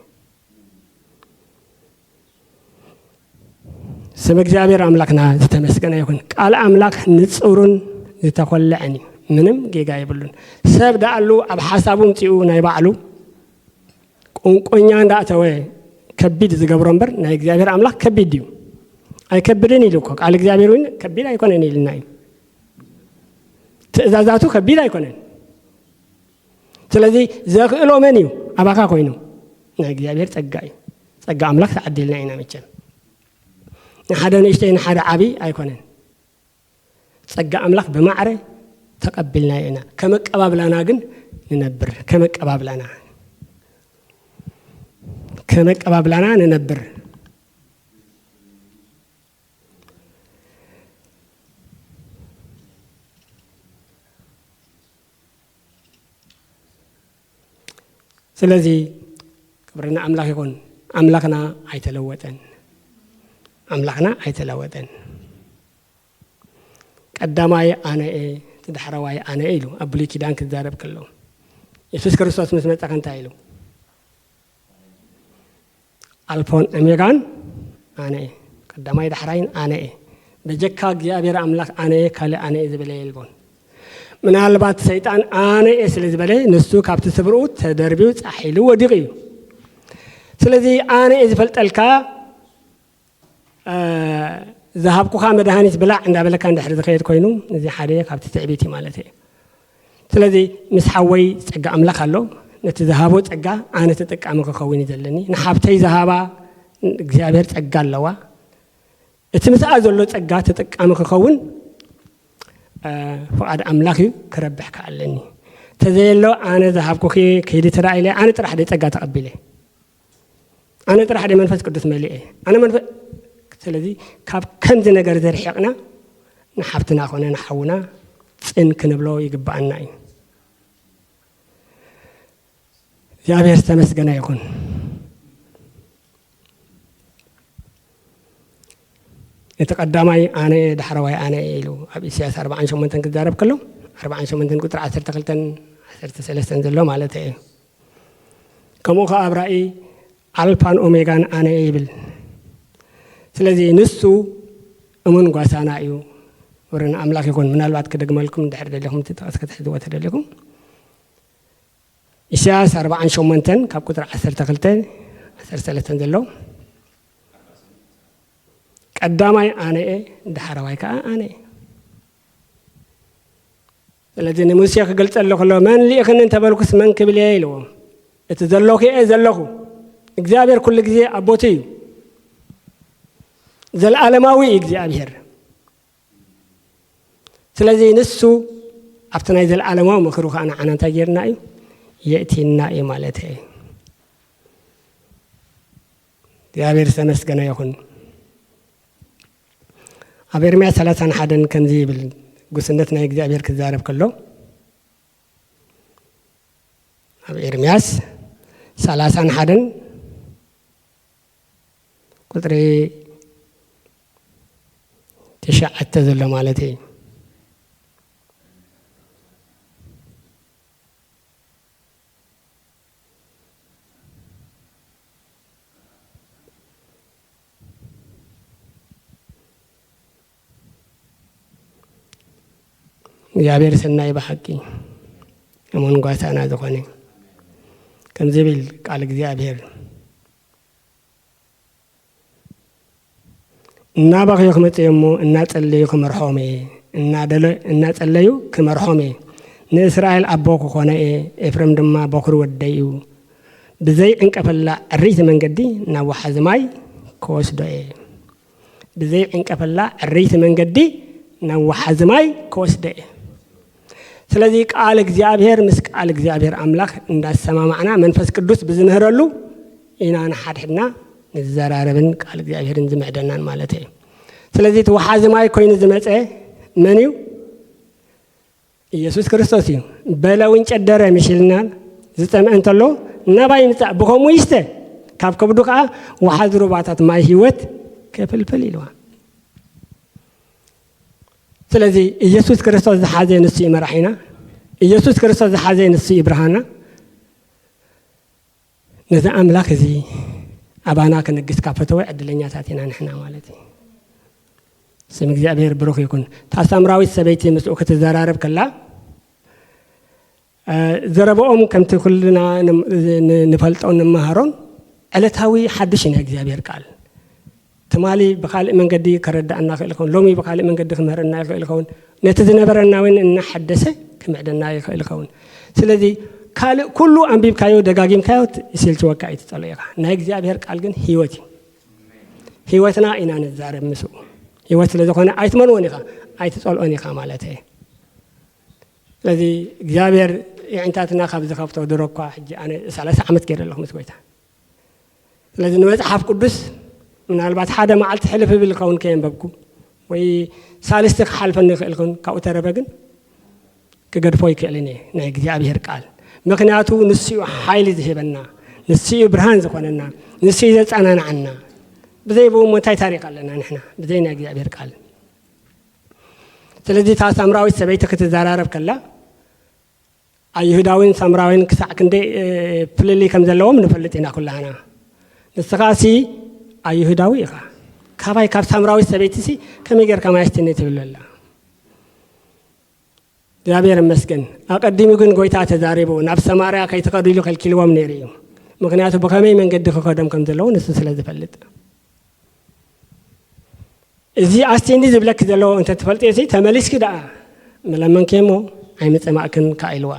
ስም እግዚኣብሔር ኣምላኽና ዝተመስገነ ይኹን። ቃል ኣምላኽ ንጹርን ዝተኾልዐን እዩ። ምንም ጌጋ የብሉን። ሰብ ደኣሉ ኣብ ሓሳቡ ምጺኡ ናይ ባዕሉ ቁንቁኛ እንዳእተወ ከቢድ ዝገብሮ እምበር ናይ እግዚኣብሔር ኣምላኽ ከቢድ ድዩ? ኣይከብድን ኢሉ እኮ። ቃል እግዚኣብሔር እውን ከቢድ ኣይኮነን ኢልና እዩ። ትእዛዛቱ ከቢድ ኣይኮነን። ስለዚ ዘኽእሎ መን እዩ? ኣባኻ ኮይኑ። ናይ እግዚኣብሔር ጸጋ እዩ። ጸጋ ኣምላኽ ተዓዲልና ኢና መቸም። ንሓደ ንእሽተይ ንሓደ ዓቢ ኣይኮነን። ጸጋ ኣምላኽ ብማዕረ ተቐቢልናዮ ኢና። ከመቀባብላና ግን ንነብር። ከመቀባብላና፣ ከመቀባብላና ንነብር። ስለዚ ክብሪ ንኣምላኽ ይኹን። ኣምላኽና ኣይተለወጠን። ኣምላኽና ኣይተለወጠን። ቀዳማይ ኣነ እየ፣ እቲ ዳሕረዋይ ኣነ እየ ኢሉ ኣብ ብሉይ ኪዳን ክዛረብ ከሎ፣ የሱስ ክርስቶስ ምስ መጸ ከ እንታይ ኢሉ? ኣልፋን ኦሜጋን ኣነ እየ፣ ቀዳማይ ዳሕራይን ኣነ እየ። በጀካ እግዚኣብሔር ኣምላኽ ኣነ እየ፣ ካልእ ኣነ እየ ዝበለ የልቦን። ምናልባት ሰይጣን ኣነ እየ ስለ ዝበለ ንሱ ካብቲ ስፍርኡ ተደርብዩ ጻሕ ኢሉ ወዲቑ እዩ። ስለዚ ኣነ እየ ዝፈልጠልካ፣ እ፣ ዝሃብኩኻ መድሃኒት ብላዕ እንዳበለካ እንድሕር ዝኸየድ ኮይኑ፣ እዚ ሓደ ካብቲ ትዕቢት እዩ ማለት እዩ። ስለዚ ምስ ሓወይ ጸጋ ኣምላኽ ኣሎ። ነቲ ዝሃቦ ጸጋ ኣነ ተጠቃሚ ክኸውን እዩ ዘለኒ። ንሓብተይ ዝሃባ እግዚኣብሔር ጸጋ ኣለዋ። እቲ ምስኣ ዘሎ ጸጋ ተጠቃሚ ክኸውን፣ እ፣ ፍቓድ ኣምላኽ እዩ፣ ክረብሕ ከኣ ኣለኒ። ተዘየሎ ኣነ ዝሃብኩኺ ኪዲ ተራ ኢለ ኣነ ጥራሕ ደይ ጸጋ ተቐቢለ? ኣነ ጥራሕ ደይ መንፈስ ቅዱስ መሊኤ? ኣነ መንፈ-፣ ስለዚ ካብ ከምዚ ነገር ዘርሒቕና ንሓፍትና ኮነ ንሓውና ጽን ክንብሎ ይግብኣና እዩ። እግዚኣብሔር ዝተመስገነ ይኹን። እቲ ቀዳማይ ኣነ እየ፣ ዳሕረዋይ ኣነ እየ ኢሉ ኣብ ኢሳያስ ኣርባዓን ሸሞንተን ክዛረብ ከሎ፣ ኣርባዓን ሸሞንተን ቁጽሪ ዓሰርተ ክልተን ዓሰርተ ሰለስተን ዘሎ ማለት እዩ። ከምኡ ኸዓ ኣብ ራእይ ኣልፋን ኦሜጋን ኣነ እየ ይብል። ስለዚ ንሱ እሙን ጓሳና እዩ። ክብሪ ንኣምላኽ ይኹን። ምናልባት ክደግመልኩም እንድሕር ደሊኹም፣ እቲ ጥቕስ ክትሕዝዎ ተደሊኹም፣ ኢሳያስ ኣርባዓን ሸሞንተን ካብ ቁጽሪ ዓሰርተ ክልተ ዓሰርተ ሰለስተ ዘሎ ቀዳማይ ኣነ እየ፣ ዳሕረዋይ ከዓ ኣነ እየ። ስለዚ ንሙሴ ክገልጸሉ ከሎ፣ "መን ልኢኽኒ እንተበልኩስ መን ክብል እየ?" ኢልዎ። "እቲ ዘለኹ እየ ዘለኹ። እግዚኣብሔር ኩሉ ግዜ ኣቦቱ እዩ። ዘለዓለማዊ እዩ እግዚኣብሔር። ስለዚ ንሱ ኣብቲ ናይ ዘለዓለማዊ ምኽሩ ከኣ ንዓና እንታይ ጌርና እዩ? የእቲና እዩ ማለት እዩ። እግዚኣብሔር ዝተመስገነ ይኹን። ኣብ ኤርምያስ ሰላሳን ሓደን ከምዚ ይብል፣ ጉስነት ናይ እግዚኣብሔር ክዛረብ ከሎ፣ ኣብ ኤርምያስ ሰላሳን ሓደን ቁጽሪ ትሽዓተ ዘሎ ማለት እዩ። እግዚኣብሔር ሰናይ ብሓቂ እሙን ጓሳና ዝኾነ። ከምዚ ብል ቃል እግዚኣብሔር፣ "እናበኽዩ ክመጽኡ እሞ እናጸለዩ ክመርሖም እየ፣ እናደለ-፣ እናጸለዩ ክመርሖም እየ። ንእስራኤል ኣቦ ክኾኖ እየ፣ ኤፍሬም ድማ በኹሪ ወደይ እዩ። ብዘይ ዕንቀፈላ ዕርይቲ መንገዲ ናብ ወሓዚ ማይ ክወስዶ እየ። ብዘይ ዕንቀፈላ ዕርይቲ መንገዲ ናብ ወሓዚ ማይ ክወስዶ እየ።" ስለዚ ቃል እግዚኣብሔር ምስ ቃል እግዚኣብሔር ኣምላኽ እንዳሰማማዕና መንፈስ ቅዱስ ብዝምህረሉ ኢና ንሓድሕድና ንዘራረብን ቃል እግዚኣብሔርን ዝምዕደናን ማለት እዩ። ስለዚ እቲ ወሓዚ ማይ ኮይኑ ዝመጸ መን እዩ? ኢየሱስ ክርስቶስ እዩ። "በለ እውን ጨደረ" ምሽ ኢልና፣ ዝጸምአ እንተሎ "ናባይ ምጻእ፣ ብኸምኡ ይስተ፣ ካብ ከብዱ ከኣ ወሓዚ ሩባታት ማይ ህይወት ክፍልፍል" ኢልዋ። ስለዚ ኢየሱስ ክርስቶስ ዝሓዘ ንሱ እዩ መራሒና። ኢየሱስ ክርስቶስ ዝሓዘ ንሱ እዩ ብርሃና። ነዚ ኣምላኽ እዚ ኣባና ክነግስ ካብ ፈተወ ዕድለኛታት ኢና ንሕና ማለት እዩ። ስም እግዚኣብሔር ብሩኽ ይኹን። እታ ሳምራዊት ሰበይቲ ምስኡ ክትዘራረብ ከላ፣ እ፣ ዘረባኦም ከምቲ ኩልና ን-፣ ን-፣ ንፈልጦን ንመሃሮን ዕለታዊ ሓድሽ እዩ ናይ እግዚኣብሔር ቃል። ትማሊ ብኻልእ መንገዲ ከረድኣና ይኽእል ይኸውን፣ ሎሚ ብኻልእ መንገዲ ክምህረና ይኽእል ይኸውን፣ ነቲ ዝነበረና እውን እናሓደሰ ክምዕደና ይኽእል ይኸውን። ስለዚ ካልእ ኩሉ ኣንቢብካዮ ደጋጊምካዮ ት-፣ ይስልችወካ እዩ፣ ትጸልኦ ኢኻ። ናይ እግዚኣብሔር ቃል ግን ህይወት እዩ። ህይወትና ኢና ንዛረብ ምስኡ። ህይወት ስለ ዝኾነ ኣይትመንዎን ኢኻ፣ ኣይትጸልኦን ኢኻ ማለት እየ። ስለዚ እግዚኣብሔር የዕንታትና ካብ ዝኸፍቶ ድሮ እኳ ሕጂ ኣነ ሰላሳ ዓመት ገይረ ኣለኹ ምስ ጎይታ። ስለዚ ንመጽሓፍ ቅዱስ ምናልባት ሓደ መዓልቲ ሕልፍ እብል ክኸውን ከየንበብኩ ወይ ሳልስቲ ክሓልፈኒ ይኽእል ክኸውን፣ ካብኡ ተረፈ ግን ክገድፎ ይክእልን እየ ናይ እግዚኣብሔር ቃል። ምኽንያቱ ንሱ እዩ ሓይሊ ዝህበና፣ ንሱ እዩ ብርሃን ዝኾነና፣ ንሱ እዩ ዘጸናንዓና። ብዘይ ብኡ እሞ እንታይ ታሪኽ ኣለና ንሕና ብዘይ ናይ እግዚኣብሔር ቃል? ስለዚ እታ ሳምራዊት ሰበይቲ ክትዘራረብ ከላ፣ ኣይሁዳዊን ሳምራዊን ክሳዕ ክንደይ፣ እ፣ ፍልልይ ከም ዘለዎም ንፈልጥ ኢና ኩላህና። ንስኻሲ ኣይሁዳዊ ኢኻ፣ ካባይ ካብ ሳምራዊት ሰበይቲሲ ከመይ ጌርካ ማይ ኣስትኒ ትብል ኣላ? እግዚኣብሔር ይመስገን። ኣቐዲሙ ግን ጎይታ ተዛሪቡ፣ ናብ ሰማርያ ከይትኸዱ ኢሉ ከልኪልዎም ነይሩ እዩ። ምኽንያቱ ብኸመይ መንገዲ ክኸዶም ከም ዘለዉ ንሱ ስለ ዝፈልጥ። እዚ ኣስቲኒ ዝብለኪ ዘሎ እንተ ትፈልጥዮ፣ ተመሊስኪ ደኣ ምለመንኪ እሞ ኣይምጸማእክን ከኣ ኢልዋ።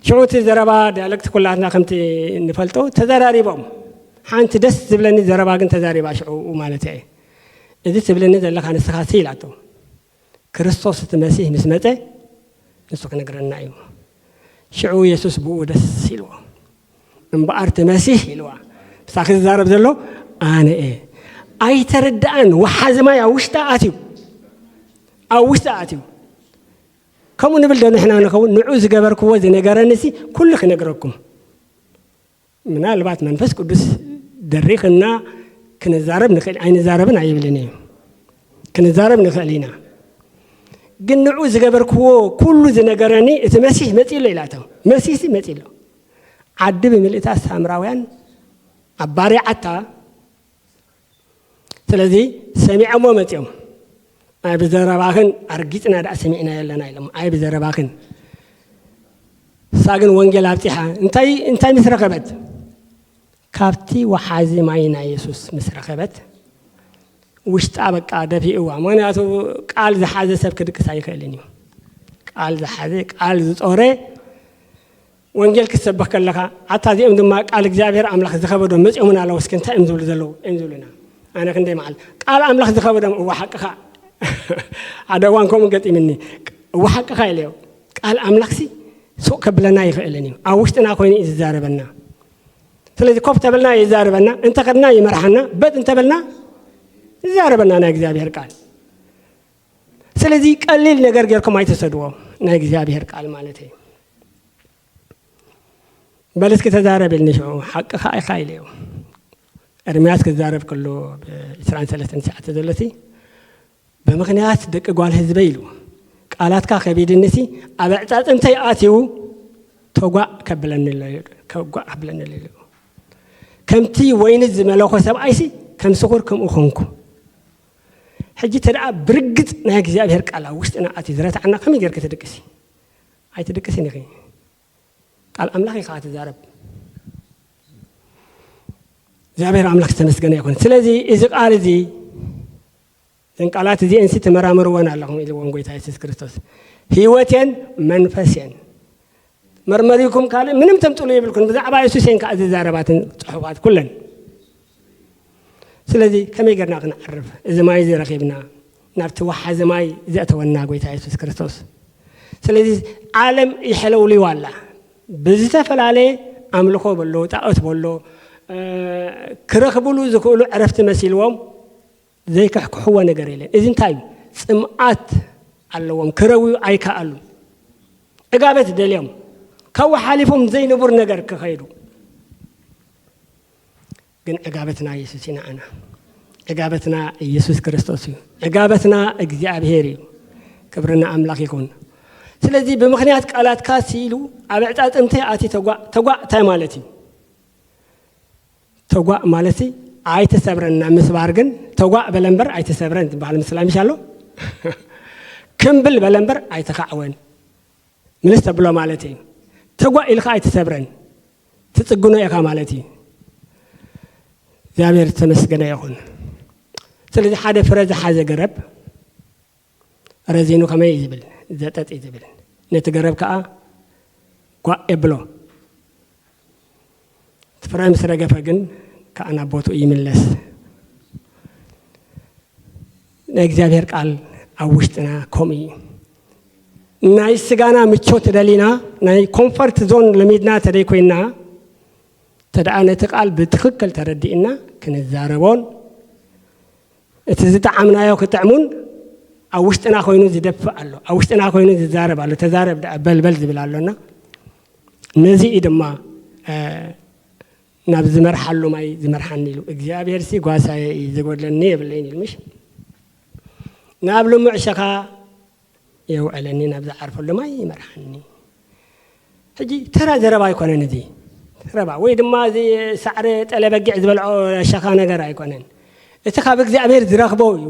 ሽዑ እቲ ዘረባ ዲያለክት ኩላትና ከምቲ ንፈልጦ ተዘራሪቦም። ሓንቲ ደስ ዝብለኒ ዘረባ ግን ተዛሪባ ሽዑ ማለት እየ። "እዚ ትብለኒ ዘለኻ ንስኻ ሲ?" ኢላቶ። "ክርስቶስ እቲ መሲህ ምስ መጸ ንሱ ክነግረና እዩ።" ሽዑ የሱስ ብኡ ደስ ኢልዎ። "እምበኣር እቲ መሲህ" ኢልዋ። ምሳኺ ዝዛረብ ዘሎ ኣነ እየ። ኣይተረድኣን። ወሓዚ ማይ ኣብ ውሽጣ ኣትዩ። ኣብ ውሽጣ ኣትዩ። ከምኡ ንብል ዶ ንሕና ንኸውን? "ንዑ ዝገበርክዎ ዝነገረኒሲ ኩሉ ክነግረኩም።" ምናልባት መንፈስ ቅዱስ ደሪኽና ክንዛረብ ንኽእል፣ ኣይንዛረብን ኣይብልን እዩ። ክንዛረብ ንኽእል ኢና። ግን "ንዑ ዝገበርክዎ ኩሉ ዝነገረኒ እቲ መሲህ መጺኡ ኣሎ" ኢላቶ። መሲህሲ መጺኡ ኣሎ። ዓዲ ብምልእታ ሳምራውያን ኣባሪዓታ። ስለዚ ሰሚዖሞ መጺኦም፣ "ኣይ ብዘረባኽን ኣርጊጽና ደኣ ሰሚዕናዮ ኣለና" ኢሎም። "ኣይ ብዘረባኽን"። እሳ ግን ወንጌል ኣብጺሓ እንታይ፣ እንታይ ምስ ረኸበት? ኣብቲ ወሓዚ ማይ ናይ የሱስ ምስ ረኸበት፣ ውሽጣ በቃ ደፊእዋ። ምኽንያቱ ቃል ዝሓዘ ሰብ ክድቅስ ኣይኽእልን እዩ። ቃል ዝሓዘ፣ ቃል ዝጾረ፣ ወንጌል ክትሰብኽ ከለኻ፣ ኣታ እዚኦም ድማ ቃል እግዚኣብሔር ኣምላኽ ዝኸበዶም መጺኦምና ኣለዉ፣ እስኪ እንታይ እዮም ዝብሉ ዘለዉ? እዮም ዝብሉና። ኣነ ክንደይ መዓል ቃል ኣምላኽ ዝኸበዶም፣ እዋ ሓቅኻ። ሓደ እዋን ከምኡ ገጢምኒ። እዋ ሓቅኻ ኢለዮ። ቃል ኣምላኽሲ ሱቕ ከብለና ኣይኽእልን እዩ። ኣብ ውሽጥና ኮይኑ እዩ ዝዛረበና። ስለዚ ኮፍ ተበልና ይዛረበና፣ እንተኸድና ይመርሓና፣ በጥ እንተበልና ይዛረበና ናይ እግዚኣብሔር ቃል። ስለዚ ቀሊል ነገር ጌርኩም ኣይተሰድዎ፣ ናይ እግዚኣብሔር ቃል ማለት እዩ። በል እስኪ ተዛረብ ኢልኒ ሽዑ፣ ሓቅኻ ኢኻ ኢለዮ። ኤርምያስ ክዛረብ ከሎ፣ ብ ዕስራን ሰለስተን ሰዓት ዘሎ፣ ብምኽንያት ደቂ ጓል ህዝበይ ኢሉ፣ ቃላትካ ከቢድኒሲ፣ ኣብ ኣዕጻጽምተይ ኣትዩ ተጓእ ከብለኒ ኣሎ፣ ከጓእ ከብለኒ ኣሎ ኢሉ። ከምቲ ወይኒ ዝመለኾ ሰብኣይሲ ከም ስኹር ከምኡ ኾንኩ። ሕጂ ተደኣ ብርግጽ ናይ እግዚኣብሔር ቃል ኣብ ውሽጥና ኣትዩ ዝረትዓና ከመይ ጌርኪ ትድቅሲ? ኣይትድቅስን ኢኺ። ቃል ኣምላኽ ኢኻ ትዛረብ። እግዚኣብሔር ኣምላኽ ዝተመስገነ ይኹን። ስለዚ እዚ ቃል እዚ፣ እዘን ቃላት እዚኤንሲ ተመራመርወን ኣለኹም ኢልዎም ጎይታ የሱስ ክርስቶስ። ህይወት እየን፣ መንፈስ እየን። መርመሪኩም ካልእ ምንም ተምጥሉ የብልኩን። ብዛዕባ የሱስ እየን ከኣ ዝዛረባትን ጽሑፋት ኩለን። ስለዚ ከመይ ጌርና ክንዓርፍ? እዚ ማይ እዚ ረኺብና፣ ናብቲ ወሓዚ ማይ ዘእተወና ጎይታ የሱስ ክርስቶስ። ስለዚ ዓለም ይሐለውልዋ ኣላ። ብዝተፈላለየ ኣምልኾ በሎ፣ ጣኦት በሎ፣ እ፣ ክረኽብሉ ዝኽእሉ ዕረፍቲ መሲልዎም ዘይክሕክሕዎ ነገር የለን። እዚ እንታይ እዩ? ጽምኣት ኣለዎም፣ ክረውዩ ኣይከኣሉን። ዕጋበት ደልዮም፣ ካብኡ ሓሊፎም ዘይንቡር ነገር ክኸይዱ። ግን ዕጋበትና የሱስ እዩ ንዓና። ዕጋበትና ኢየሱስ ክርስቶስ እዩ። ዕጋበትና እግዚኣብሔር እዩ። ክብሪ ንኣምላኽ ይኹን። ስለዚ ብምኽንያት ቃላትካ ሲሉ ኣብ ዕጻጽምተይ ኣትዩ ተጓእ፣ ተጓእ እንታይ ማለት እዩ? ተጓእ ማለትሲ ኣይተሰብረን፣ ናብ ምስባር ግን ተጓእ በለ እምበር ኣይተሰብረን ዝበሃል ምስላ ምሽ ኣሎ። ክምብል በለ እምበር ኣይተኻዕወን። ምልስ ተብሎ ማለት እዩ። ተጓእ ኢልካ ኣይትሰብረን፣ ትጽግኖ ኢኻ ማለት እዩ። እግዚኣብሔር ዝተመስገነ ይኹን። ስለዚ ሓደ ፍረ ዝሓዘ ገረብ ረዚኑ ከመይ እዩ ዝብል? ዘጠጥ እዩ ዝብል። ነቲ ገረብ ከኣ ጓእ የብሎ። እቲ ፍረ ምስ ረገፈ ግን ከኣ ናብ ቦትኡ ይምለስ። ናይ እግዚኣብሔር ቃል ኣብ ውሽጥና ከምኡ እዩ። ናይ ስጋና ምቾት ደሊና፣ ናይ ኮምፈርት ዞን ለሚድና ተደይ ኮይና፣ ተደኣ ነቲ ቃል ብትኽክል ተረዲእና ክንዛረቦን፣ እቲ ዝጠዓምናዮ ክጥዕሙን ኣብ ውሽጥና ኮይኑ ዝደፍእ ኣሎ፣ ኣብ ውሽጥና ኮይኑ ዝዛረብ ኣሎ። ተዛረብ ደኣ በልበል ዝብል ኣሎና። ነዚ እዩ ድማ፣ እ፣ ናብ ዝመርሓሉ ማይ ዝመርሓኒ ኢሉ። እግዚኣብሔርሲ ጓሳየ እዩ፣ ዝጎድለኒ የብለይን ኢሉ። ምሽ ናብ ልሙዕ ሸኻ የውዕለኒ፣ ናብ ዝዓርፈሉ ማይ ይመርሓኒ። ሕጂ ተራ ዘረባ ኣይኮነን እዚ። ዘረባ ወይ ድማ እዚ ሳዕሪ ጠለ በጊዕ ዝበልዖ ሸኻ ነገር ኣይኮነን። እቲ ካብ እግዚኣብሔር ዝረኽቦ እዩ።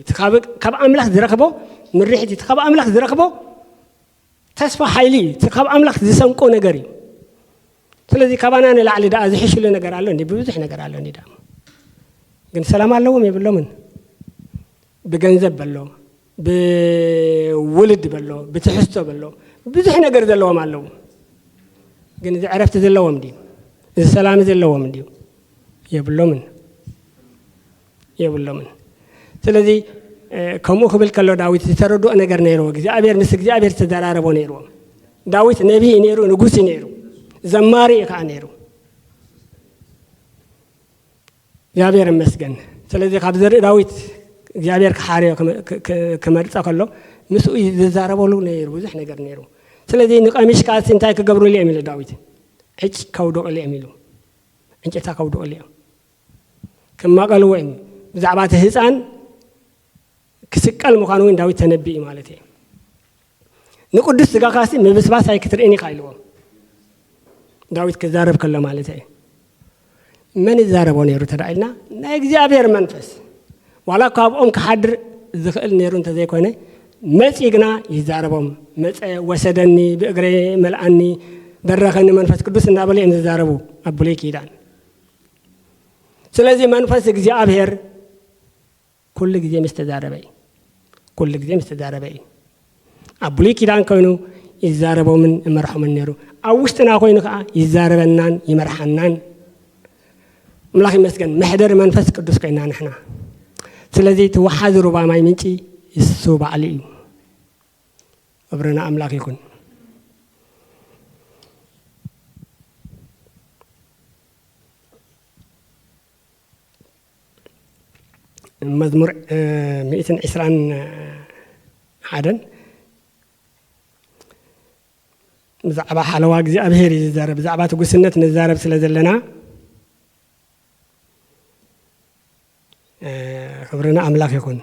እቲ ካብ፣ ካብ ኣምላኽ ዝረኽቦ ምርሒት፣ እቲ ካብ ኣምላኽ ዝረኽቦ ተስፋ ሓይሊ እዩ። እቲ ካብ ኣምላኽ ዝሰንቆ ነገር እዩ። ስለዚ ካባና ንላዕሊ ደኣ ዝሕሽሉ ነገር ኣሎ እንዲ? ብብዙሕ ነገር ኣሎ እንዲ ደኣ። ግን ሰላም ኣለዎም የብሎምን? ብገንዘብ በሎ፣ ብውልድ በሎ፣ ብትሕዝቶ በሎ፣ ብዙሕ ነገር ዘለዎም ኣለዉ። ግን እዚ ዕረፍቲ ዘለዎም ድዩ? እዚ ሰላም ዘለዎም ድዩ? የብሎምን። የብሎምን። ስለዚ፣ እ፣ ከምኡ ክብል ከሎ ዳዊት ዝተረድኦ ነገር ነይርዎ። እግዚኣብሔር፣ ምስ እግዚኣብሔር ዝተዘራረቦ ነይርዎ። ዳዊት ነቢይ ነይሩ፣ ንጉስ ነይሩ፣ ዘማሪ እዩ ከዓ ነይሩ። እግዚኣብሔር ይመስገን። ስለዚ ካብ ዘርኢ ዳዊት እግዚኣብሔር ክሓርዮ ክመ-፣ ክ-፣ ክ-፣ ክመርጸ ከሎ ምስኡ ዝዛረበሉ ነይሩ፣ ብዙሕ ነገር ነይሩ። ስለዚ ንቀሚሽካስ እንታይ ክገብሩሉ እዮም ኢሉ ዳዊት? ዕጭ ከውድቑሉ እዮም ኢሉ። ዕንጨታ ከውድቑሉ እዮም። ክማቐልዎ እዮም። ብዛዕባ እቲ ህፃን ክስቀል ምዃኑ እውን ዳዊት ተነቢኡ ማለት እዩ። ንቅዱስ ስጋኻሲ ምብስባስ ኣይክትርእን ኢኻ ኢልዎ። ዳዊት ክዛረብ ከሎ ማለት እዩ። መን ይዛረቦ ነይሩ ተዳ ኢልና፣ ናይ እግዚኣብሔር መንፈስ። ዋላ ካብኦም ክሓድር ዝኽእል ነይሩ እንተዘይኮነ፣ መጺኡ ግና ይዛረቦም። መጸ፣ ወሰደኒ፣ ብእግረይ መልኣኒ፣ በረኸኒ መንፈስ ቅዱስ እናበሉ እዮም ዝዛረቡ ኣብ ብሉይ ኪዳን። ስለዚ መንፈስ እግዚኣብሔር ኩሉ ግዜ ምስ ተዛረበ እዩ። ኩሉ ግዜ ምስ ተዛረበ እዩ። ኣብ ብሉይ ኪዳን ኮይኑ ይዛረቦምን ይመርሖምን ነይሩ። ኣብ ውሽጥና ኮይኑ ከዓ ይዛረበናን ይመርሓናን። ኣምላኽ ይመስገን፣ መሕደሪ መንፈስ ቅዱስ ኮይና ንሕና። ስለዚ እቲ ወሓዚ ሩባ ማይ ምንጪ እሱ ባዕሉ እዩ። ክብሪ ንኣምላኽ ይኹን። መዝሙር ሚእትን ዕስራን ሓደን ብዛዕባ ሓለዋ እግዚኣብሔር እዩ ዝዛረብ። ብዛዕባ ትጉስነት ንዛረብ ስለ ዘለና ክብሪ ንኣምላኽ ይኹን።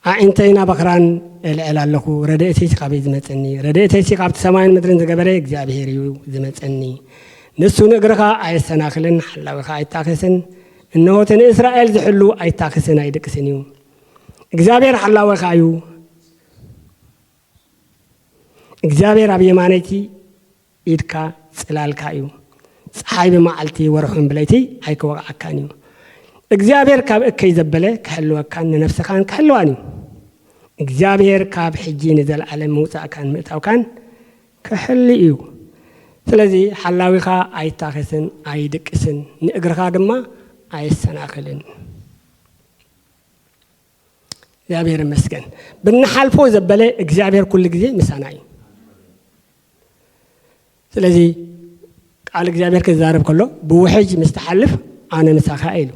ኣዒንተይ ናብ ኣኽራን እልዕል ኣለኹ፣ ረድኤተይሲ ካበይ ዝመጸኒ? ረድኤተይሲ ካብቲ ሰማይን ምድርን ዝገበረ እግዚኣብሔር እዩ ዝመጸኒ። ንሱ ንእግርኻ ኣየሰናኽልን፣ ሓላዊኻ ኣይታኸስን። እንሆ እቲ ንእስራኤል ዝሕሉ ኣይታኸስን ኣይድቅስን እዩ። እግዚኣብሔር ሓላዊኻ እዩ። እግዚኣብሔር ኣብ የማነይቲ ኢድካ ጽላልካ እዩ። ጸሓይ ብመዓልቲ ወርሑ ብለይቲ ኣይክወቕዓካን እዩ። እግዚኣብሔር ካብ እከይ ዘበለ ክሕልወካን ንነፍስኻን ክሕልዋን እዩ። እግዚኣብሔር ካብ ሕጂ ንዘለኣለም ምውጻእካን ምእታውካን ክሕሉ እዩ። ስለዚ ሓላዊኻ ኣይታኸስን ኣይድቅስን፣ ንእግርኻ ድማ ኣየሰናኽልን። እግዚኣብሔር ይመስገን። ብንሓልፎ ዘበለ እግዚኣብሔር ኩሉ ግዜ ምሳና እዩ። ስለዚ ቃል እግዚኣብሔር ክዛረብ ከሎ ብውሕጅ ምስ ትሓልፍ ኣነ ምሳኻ ኢሉ።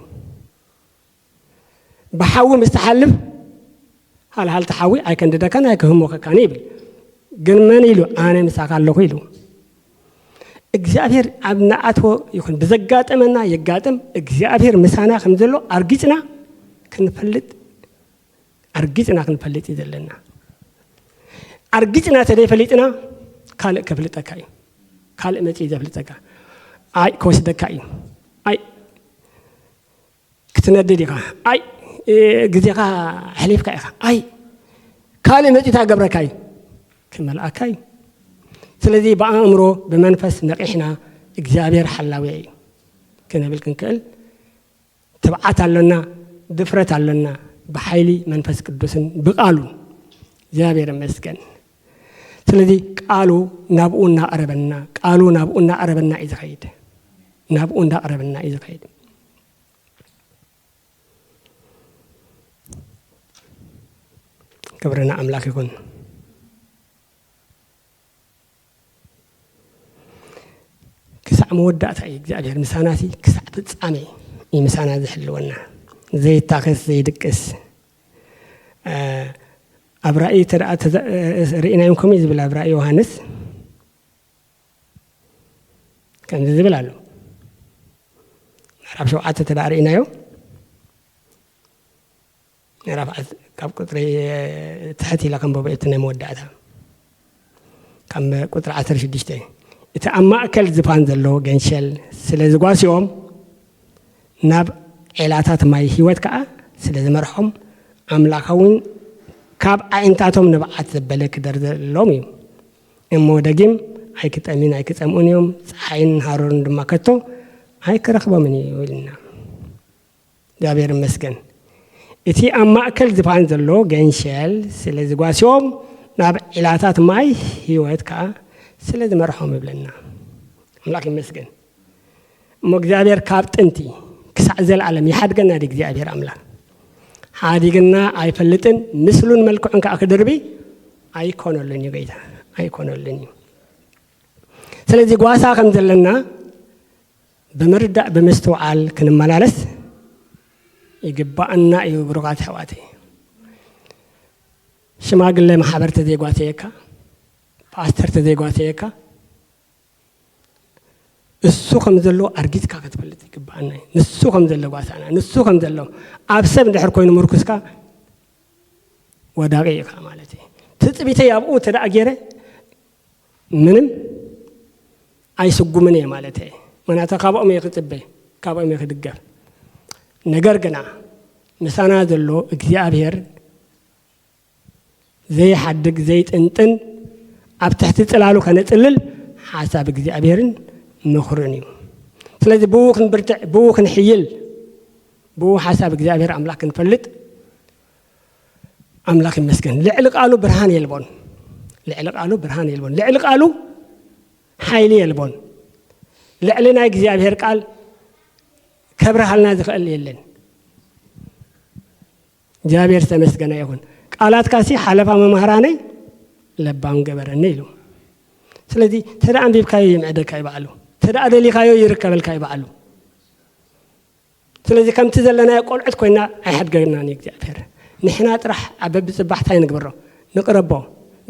ብሓዊ ምስ ትሓልፍ ሃልሃልቲ ሓዊ ኣይከንድደካን ኣይክህሞኸካን ይብል። ግን መን ኢሉ? ኣነ ምሳኻ ኣለኹ ኢሉ። እግዚኣብሔር ኣብ ንኣትዎ ይኹን ብዘጋጠመና የጋጥም እግዚኣብሔር ምሳና ከም ዘሎ ኣርጊጽና ክንፈልጥ ኣርጊጽና ክንፈልጥ እዩ ዘለና። ኣርጊጽና ተደይፈሊጥና ካልእ ከፍልጠካ እዩ። ካልእ መጺኡ ዘፍልጠካ ኣይ ክወስደካ እዩ። ኣይ ክትነድድ ኢኻ። ኣይ ግዜኻ ሕሊፍካ ኢኻ። ኣይ ካልእ መጺኡ ታገብረካ እዩ። ክመልኣካ እዩ። ስለዚ ብኣእምሮ ብመንፈስ ነቒሕና እግዚኣብሔር ሓላዊ እዩ ክንብል ክንክእል ትብዓት ኣሎና፣ ድፍረት ኣሎና። ብሓይሊ መንፈስ ቅዱስን ብቃሉ እግዚኣብሔር ይመስገን። ስለዚ ቃሉ ናብኡ እናቐረበና ቃሉ ናብኡ እናቐረበና እዩ ዝኸይድ። ናብኡ እንዳቐረበና እዩ ዝኸይድ። ክብሪ ንኣምላኽ ይኹን። ክሳዕ መወዳእታ እዩ እግዚኣብሔር ምሳናሲ ክሳዕ ፍጻሜ እዩ ምሳና ዝሕልወና። ዘይታኸስ ዘይድቅስ ኣብ ራእይ ተደኣ ርኢናዮም ከምኡ ዝብል ኣብ ራእይ ዮሃንስ ከምዚ ዝብል ኣሎ። ምዕራፍ ሸውዓተ ተደኣ ርኢናዮ ምዕራፍ ካብ ቁፅሪ ትሕት ኢለ ከንበቦ እቲ ናይ መወዳእታ ካብ ቁፅሪ ዓሰርተ ሽዱሽተ እቲ ኣብ ማእከል ዝፋን ዘሎ ገንሸል ስለ ዝጓስዮም ናብ ዔላታት ማይ ህይወት ከዓ ስለ ዝመርሖም ኣምላኻውን ካብ ኣዒንታቶም ንብዓት ዘበለ ክደርዘሎም እዩ። እሞ ደጊም ኣይክጠምን ኣይክጸምኡን እዮም፣ ጸሓይን ሃሩርን ድማ ከቶ ኣይክረኽቦምን እዩ ኢልና። እግዚኣብሔር ይመስገን። እቲ ኣብ ማእከል ዝፋን ዘሎ ገንሸል ስለ ዝጓስዮም ናብ ዒላታት ማይ ህይወት ከኣ ስለ ዝመርሖም ይብለና። ኣምላኽ ይመስገን። እሞ እግዚኣብሔር ካብ ጥንቲ ክሳዕ ዘለኣለም ይሓድገና ዲ እግዚኣብሔር ኣምላኽ። ሓዲግና ኣይፈልጥን ምስሉን መልክዑን ከዓ ክድርቢ ኣይኮነሉን እዩ ገይታ ኣይኮነሉን እዩ። ስለዚ ጓሳ ከም ዘለና ብምርዳእ ብምስትውዓል ክንመላለስ ይግባኣና እዩ። ብሩኻት ኣሕዋተይ ሽማግለ ማሕበር ተዘይጓሰየካ ፓስተር ተዘይጓሰየካ እሱ ከም ዘሎ ኣርጊጽካ ክትፈልጥ ይግባኣና እዩ። ንሱ ከም ዘሎ ጓሳና ንሱ ከም ዘሎ ኣብ ሰብ እንድሕር ኮይኑ ምርኩስካ ወዳቂ ኢኻ ማለት እዩ። ትጽቢተይ ኣብኡ ተደኣ ገይረ ምንም ኣይስጉምን እየ ማለት እየ። ምክንያቱ ካብኦም እየ ክጽበ ካብኦም እየ ክድገፍ። ነገር ግና ምሳና ዘሎ እግዚኣብሔር ዘይሓድግ ዘይጥንጥን ኣብ ትሕቲ ጽላሉ ከነጽልል ሓሳብ እግዚኣብሔርን ምኽሩን እዩ። ስለዚ ብኡ ክንብርትዕ፣ ብኡ ክንሕይል፣ ብኡ ሓሳብ እግዚኣብሔር ኣምላኽ ክንፈልጥ ኣምላኽ ይመስገን። ልዕሊ ቃሉ ብርሃን የልቦን። ልዕሊ ቃሉ ብርሃን የልቦን። ልዕሊ ቃሉ ሓይሊ የልቦን። ልዕሊ ናይ እግዚኣብሔር ቃል ከብርሃልና ዝኽእል የለን። እግዚኣብሔር ዝተመስገነ ይኹን። ቃላትካሲ ሓለፋ መምህራነይ ለባም ገበረኒ ኢሉ። ስለዚ ተደኣ ኣንቢብካዮ ይምዕደካ ይበዓሉ፣ ተደኣ ደሊኻዮ ይርከበልካ ይበዓሉ። ስለዚ ከምቲ ዘለናዮ ቆልዑት ኮይና ኣይሓድገናን እዩ እግዚኣብሔር። ንሕና ጥራሕ ኣብ በብጽባሕታይ ንግበሮ፣ ንቕረቦ፣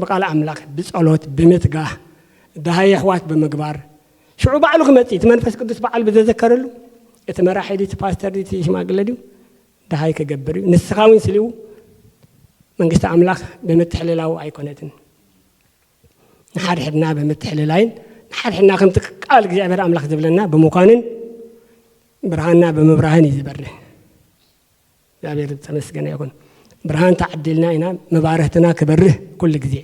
ብቃል ኣምላኽ፣ ብጸሎት፣ ብምትጋህ፣ ደሃይ ኣሕዋት ብምግባር፣ ሽዑ ባዕሉ ክመጽእ፣ እቲ መንፈስ ቅዱስ በዓል ብዘዘከረሉ፣ እቲ መራሒ ድዩ፣ እቲ ፓስተር ድዩ፣ እቲ ሽማግለ ድዩ፣ ደሃይ ክገብር እዩ። ንስኻ እውን ስሊው መንግስቲ ኣምላኽ ብምትሕልላው ኣይኮነትን። ንሓድሕድና ብምትሕልላይን ንሓድሕድና ከምቲ ቃል እግዚኣብሔር ኣምላኽ ዝብለና ብምዃንን ብርሃንና ብምብራህን እዩ ዝበርህ። እግዚኣብሔር ዝተመስገነ ይኹን። ብርሃን ተዓዲልና ኢና፣ መባርህትና ክበርህ ኩሉ ግዜ።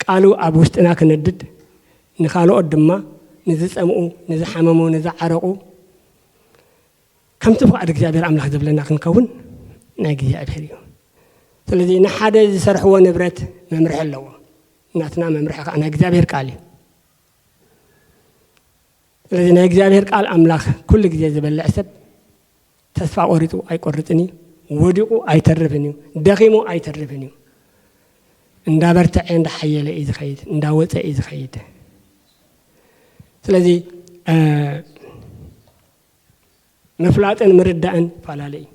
ቃሉ ኣብ ውሽጥና ክነድድ፣ ንኻልኦት ድማ፣ ንዝጸምኡ፣ ንዝሓመሙ፣ ንዝዓረቑ፣ ከምቲ ፍቓድ እግዚኣብሔር ኣምላኽ ዝብለና ክንከውን ናይ እግዚኣብሔር እዩ። ስለዚ ንሓደ ዝሰርሕዎ ንብረት መምርሒ ኣለዎ። ናትና መምርሒ ከዓ ናይ እግዚኣብሔር ቃል እዩ። ስለዚ ናይ እግዚኣብሔር ቃል ኣምላኽ ኩሉ ግዜ ዝበልዕ ሰብ ተስፋ ቆሪጡ ኣይቆርጽን እዩ፣ ወዲቑ ኣይተርፍን እዩ፣ ደኺሙ ኣይተርፍን እዩ። እንዳበርትዐ እንዳሓየለ እዩ ዝኸይድ፣ እንዳወፀ እዩ ዝኸይድ። ስለዚ እ፣ ምፍላጥን ምርዳእን ይፈላለ እዩ።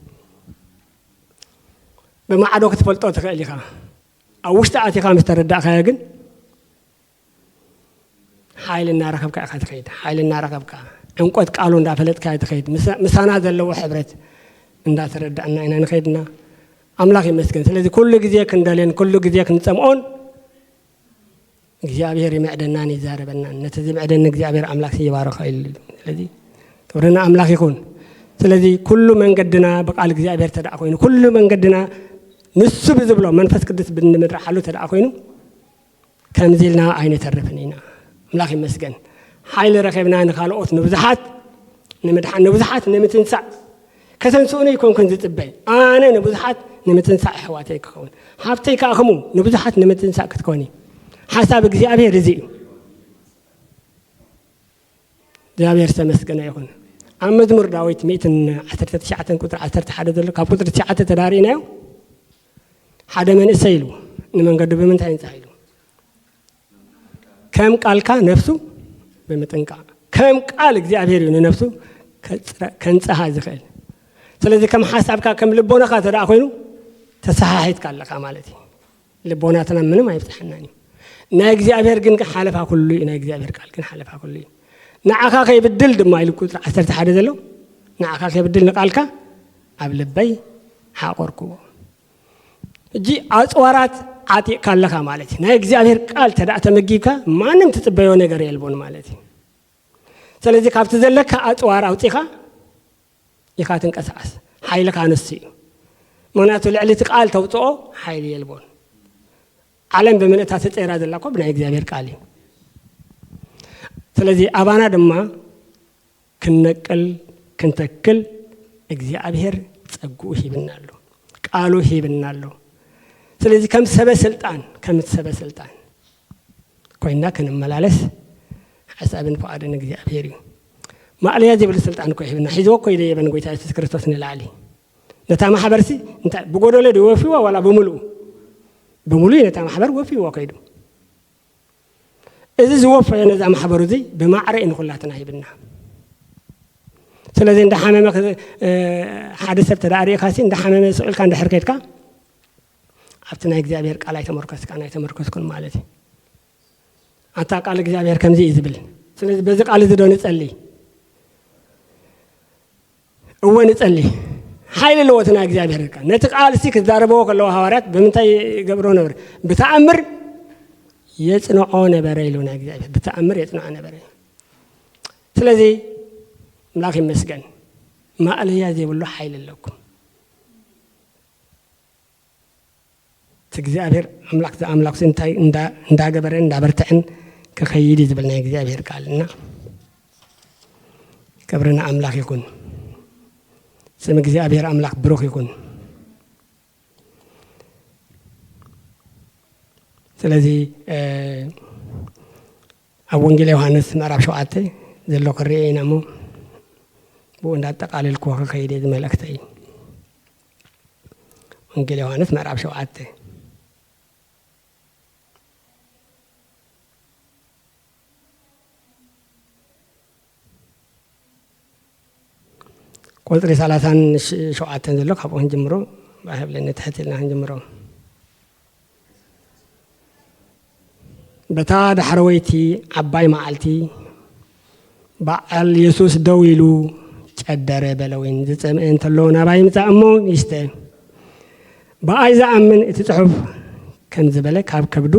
ብማዕዶ ክትፈልጦ ትኽእል ኢኻ። ኣብ ውሽጢ ኣቲኻ ምስ ተረዳእካዮ ግን ሓይሊ እናረኸብካ ኢኻ ትኸይድ። ሓይሊ እናረኸብካ፣ ዕምቆት ቃሉ እንዳፈለጥካ ትኸይድ። ምሳ-፣ ምሳና ዘለዎ ሕብረት እንዳተረዳእና ኢና ንኸይድና። ኣምላኽ ይመስገን። ስለዚ ኩሉ ግዜ ክንደልዮን ኩሉ ግዜ ክንጸምኦን እግዚኣብሔር ይምዕደናን ይዛረበናን። ነቲ ዝምዕደኒ እግዚኣብሔር ኣምላኽ ይባርኾ ኢሉ። ስለዚ ክብሪ ንኣምላኽ ይኹን። ስለዚ ኩሉ መንገድና ብቃል እግዚኣብሔር ተደኣ ኮይኑ፣ ኩሉ መንገድና ንሱ ብዝብሎ መንፈስ ቅዱስ ብንምርሓሉ ተደኣ ኮይኑ፣ ከምዚ ኢልና ኣይንተርፍን ኢና። ኣምላኽ ይመስገን። ሓይሊ ረኺብና ንኻልኦት ንብዙሓት ንምድሓን፣ ንብዙሓት ንምትንሳእ። ከተንስኡኒ ኣይኮንኩን ዝጽበ። ኣነ ንብዙሓት ንምትንሳእ ኣሕዋተይ ክኸውን። ሃብተይ ከኣ ከምኡ ንብዙሓት ንምትንሳእ ክትኮኒ። ሓሳብ እግዚኣብሔር እዚ እዩ። እግዚኣብሔር ዝተመስገነ ይኹን። ኣብ መዝሙር ዳዊት ሚእትን ዓሰርተ ትሽዓተን ቁጽሪ ዓሰርተ ሓደ ዘሎ፣ ካብ ቁጽሪ ትሽዓተ ተዳሪእናዮ፣ ሓደ መንእሰይ ኢሉ፣ ንመንገዱ ብምንታይ ይንጻህ ኢሉ። ከም ቃልካ ነፍሱ ብምጥንቃቕ። ከም ቃል እግዚኣብሔር እዩ ንነፍሱ ከጽረ-፣ ከንጽሃ ዝኽእል። ስለዚ ከም ሓሳብካ፣ ከም ልቦናኻ እንተ ደኣ ኮይኑ፣ ተሰሓሒትካ ኣለኻ ማለት እዩ። ልቦናትና ምንም ኣይብጽሐናን እዩ። ናይ እግዚኣብሔር ግን ሓለፋ ኩሉ እዩ። ናይ እግዚኣብሔር ቃል ግን ሓለፋ ኩሉ እዩ። ንዓኻ ከይብድል ድማ ኢሉ ቁጽሪ ዓሰርተ ሓደ ዘሎ፣ ንዓኻ ከይብድል ንቃልካ ኣብ ልበይ ሓቆርክዎ። ሕጂ ኣጽዋራት ዓጢቕካ ኣለኻ ማለት እዩ። ናይ እግዚኣብሔር ቃል ተደኣ ተመጊብካ ማንም ትጽበዮ ነገር የልቦን ማለት እዩ። ስለዚ ካብቲ ዘለካ ኣጽዋር ኣውጺኻ ኢኻ ትንቀሳቐስ። ሓይልኻ ንሱ እዩ። ምኽንያቱ ልዕሊ እቲ ቃል ተውጽኦ ሓይሊ የልቦን። ዓለም ብምልእታ ተጸይራ ዘላ እኮ ብናይ እግዚኣብሔር ቃል እዩ። ስለዚ ኣባና ድማ ክንነቅል፣ ክንተክል እግዚኣብሔር ጸግኡ ሂብና ኣሎ። ቃሉ ሂብና ኣሎ። ስለዚ ከም ሰበ ስልጣን፣ ከም ሰበ ስልጣን ኮይና ክንመላለስ ሓሳብን ፍቓድን እግዚኣብሔር እዩ። ማእለያ ዘይብሉ ስልጣን እኮ ሂብና። ሒዝዎ እኮ ይደየበን ጎይታ የሱስ ክርስቶስ ንላዕሊ። ነታ ማሕበርሲ እንታይ ብጎደሎ ድዩ ወፊዎ ዋላ ብምሉኡ? ብምሉኡ ነታ ማሕበር ወፊዎ ከይዱ። እዚ ዝወፈዮ ነዛ ማሕበሩ እዚ ብማዕረ እዩ ንኹላትና ሂብና። ስለዚ እንዳሓመመ ክ-፣ እ፣ ሓደ ሰብ ተደኣ ሪእካሲ እንዳሓመመ ስቕ ኢልካ እንድሕር ከድካ ኣብቲ ናይ እግዚኣብሔር ቃል ኣይተመርኮስካን ኣይተመርኮስኩን ማለት እዩ። ኣታ ቃል እግዚኣብሔር ከምዚ እዩ ዝብል። ስለዚ በዚ ቃል እዚ ዶ ንጸሊ? እወ ንጸሊ። ሓይሊ ኣለዎ እቲ ናይ እግዚኣብሔር ቃል። ነቲ ቃል ሲ ክዛረብዎ ከለዎ ሃዋርያት ብምንታይ ይገብሮ ነበር? ብተኣምር የጽንዖ ነበረ ኢሉ ናይ እግዚኣብሔር። ብተኣምር የጽንዖ ነበረ። ስለዚ ኣምላኽ ይመስገን። ማእለያ ዘይብሉ ሓይሊ ኣለኩም። እግዚኣብሔር ኣምላኽ ዝኣምላኽሲ እንታይ እንዳ- እንዳገበረን እንዳበርትዐን ክኸይድ እዩ ዝብል ናይ እግዚኣብሔር ቃል እና ክብሪ ንኣምላኽ ይኹን። ስም እግዚኣብሔር ኣምላኽ ብሩኽ ይኹን። ስለዚ ኣብ ወንጌል ዮሃንስ ምዕራፍ ሸውዓተ ዘሎ ክርኤ ኢና እሞ ብኡ እንዳጠቃለልኩ ክኸይድ እየ ዝመልእክተይ። ወንጌል ዮሃንስ ምዕራፍ ሸውዓተ ቁፅሪ ሰላሳን ሸውዓተን ዘሎ ካብኡ ክንጅምሮ ባህ ብለኒ ትሕት ኢልና ክንጅምሮ። በታ ዳሕረወይቲ ዓባይ መዓልቲ በዓል የሱስ ደው ኢሉ ጨደረ በለ፣ ወይን ዝጸምአ እንተሎ ናባይ ይምጻእ እሞ ይስተ። ብኣይ ዝኣምን እቲ ጽሑፍ ከም ዝበለ ካብ ከብዱ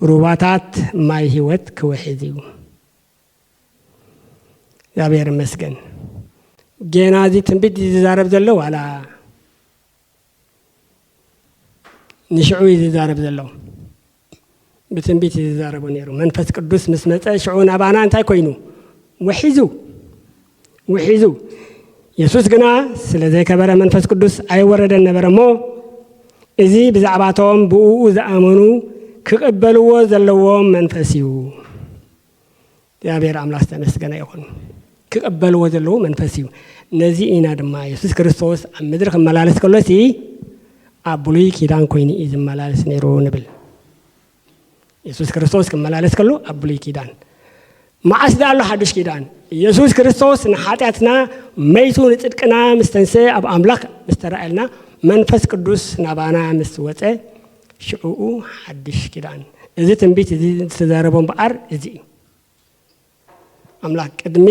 ሩባታት ማይ ህይወት ክውሕዝ እዩ። እግዚኣብሔር ይመስገን። ጌና እዚ ትንቢት ዝዛረብ ዘሎ ዋላ ንሽዑ እዩ ዝዛረብ ዘሎ። ብትንቢት እዩ ዝዛረቦ ነይሩ። መንፈስ ቅዱስ ምስ መጸ ሽዑ ናባና እንታይ ኮይኑ? ውሒዙ ውሒዙ። የሱስ ግና ስለ ዘይከበረ መንፈስ ቅዱስ ኣይወረደን ነበረ እሞ እዚ ብዛዕባቶም ብእኡ ዝኣመኑ ክቕበልዎ ዘለዎም መንፈስ እዩ። እግዚኣብሔር ኣምላኽ ዝተመስገነ ይኹን። ክቕበልዎ ዘለዉ መንፈስ እዩ። ነዚ ኢና ድማ የሱስ ክርስቶስ ኣብ ምድሪ ክመላለስ ከሎ ሲ ኣብ ብሉይ ኪዳን ኮይኑ እዩ ዝመላለስ ነይሩ ንብል። የሱስ ክርስቶስ ክመላለስ ከሎ ኣብ ብሉይ ኪዳን። መዓስ ደኣ ኣሎ ሓዱሽ ኪዳን? የሱስ ክርስቶስ ንሓጢኣትና መይቱ ንጽድቅና ምስ ተንስአ ኣብ ኣምላኽ ምስ ተራእየልና መንፈስ ቅዱስ ናባና ምስ ወጸ ሽዕኡ ሓድሽ ኪዳን። እዚ ትንቢት እዚ ዝተዛረቦ እምበኣር እዚ እዩ። ኣምላኽ ቅድሚ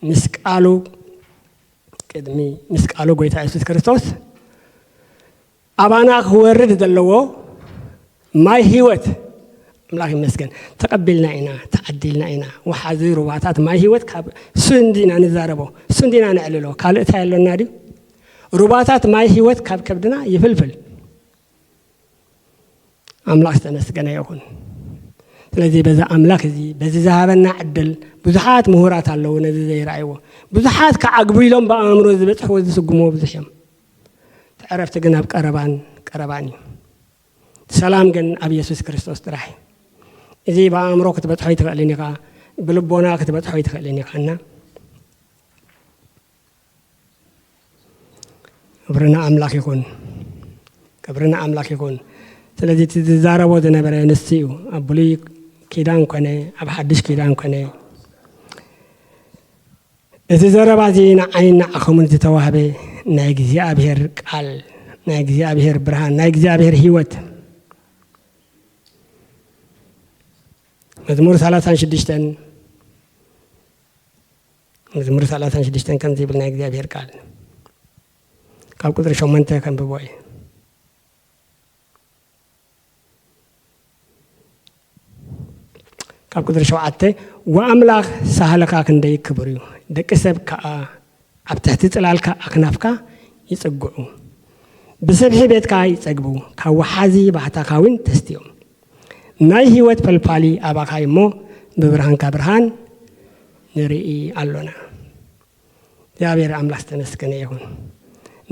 ምስ ቃሉ ቅድሚ ምስ ቃሉ ጎይታ የሱስ ክርስቶስ ኣባና ክወርድ ዘለዎ ማይ ህይወት ኣምላኽ ይመስገን ተቐቢልና ኢና፣ ተዓዲልና ኢና። ወሓዚ ሩባታት ማይ ህይወት ካብ እሱ እንዲና ንዛረቦ፣ እሱ እንዲና ነዕልሎ። ካልእ እንታይ ኣሎና ድዩ? ሩባታት ማይ ህይወት ካብ ከብድና ይፍልፍል። ኣምላኽ ዝተመስገነ ይኹን። ስለዚ በዚ ኣምላኽ እዚ በዚ ዝሃበና ዕድል ብዙሓት ምሁራት ኣለዉ ነዚ ዘይረኣይዎ። ብዙሓት ከዓግቡ ኢሎም ብኣእምሮ ዝበጽሕዎ ዝስጉምዎ ብዙሕ እዮም። እቲ ዕረፍቲ ግን ኣብ ቀረባን ቀረባን እዩ። ሰላም ግን ኣብ የሱስ ክርስቶስ ጥራሕ እዩ። እዚ ብኣእምሮ ክትበጽሖ ኣይትኽእልን ኢኻ፣ ብልቦና ክትበጽሖ ኣይትኽእልን ኢኻ እና ክብሪ ንኣምላኽ ይኹን። ክብሪ ንኣምላኽ ይኹን። ስለዚ እቲ ዝዛረቦ ዝነበረ ንሱ እዩ። ኣብ ብሉይ ኪዳን ኮነ ኣብ ሓድሽ ኪዳን ኮነ እዚ ዘረባ እዚ ንዓይን ንዓኹምን ዝተዋህበ ናይ እግዚኣብሔር ቃል፣ ናይ እግዚኣብሔር ብርሃን፣ ናይ እግዚኣብሔር ህይወት መዝሙር ሰላሳን ሽዱሽተን መዝሙር ሰላሳን ሽዱሽተን ከምዚ ይብል ናይ እግዚኣብሔር ቃል። ካብ ቁፅሪ ሸሞንተ ከንብቦ እየ። ካብ ቁፅሪ ሸውዓተ ወኣምላኽ ሳህልኻ ክንደይ ክቡር እዩ፣ ደቂ ሰብ ከዓ ኣብ ትሕቲ ፅላልካ ኣኽናፍካ ይፅግዑ። ብስብሒ ቤትካ ይፀግቡ፣ ካብ ወሓዚ ባህታኻ እውን ተስትዮም። ናይ ህይወት ፈልፋሊ ኣባኻ እሞ ብብርሃንካ ብርሃን ንርኢ ኣሎና። እግዚኣብሔር ኣምላኽ ዝተመስገነ ይኹን።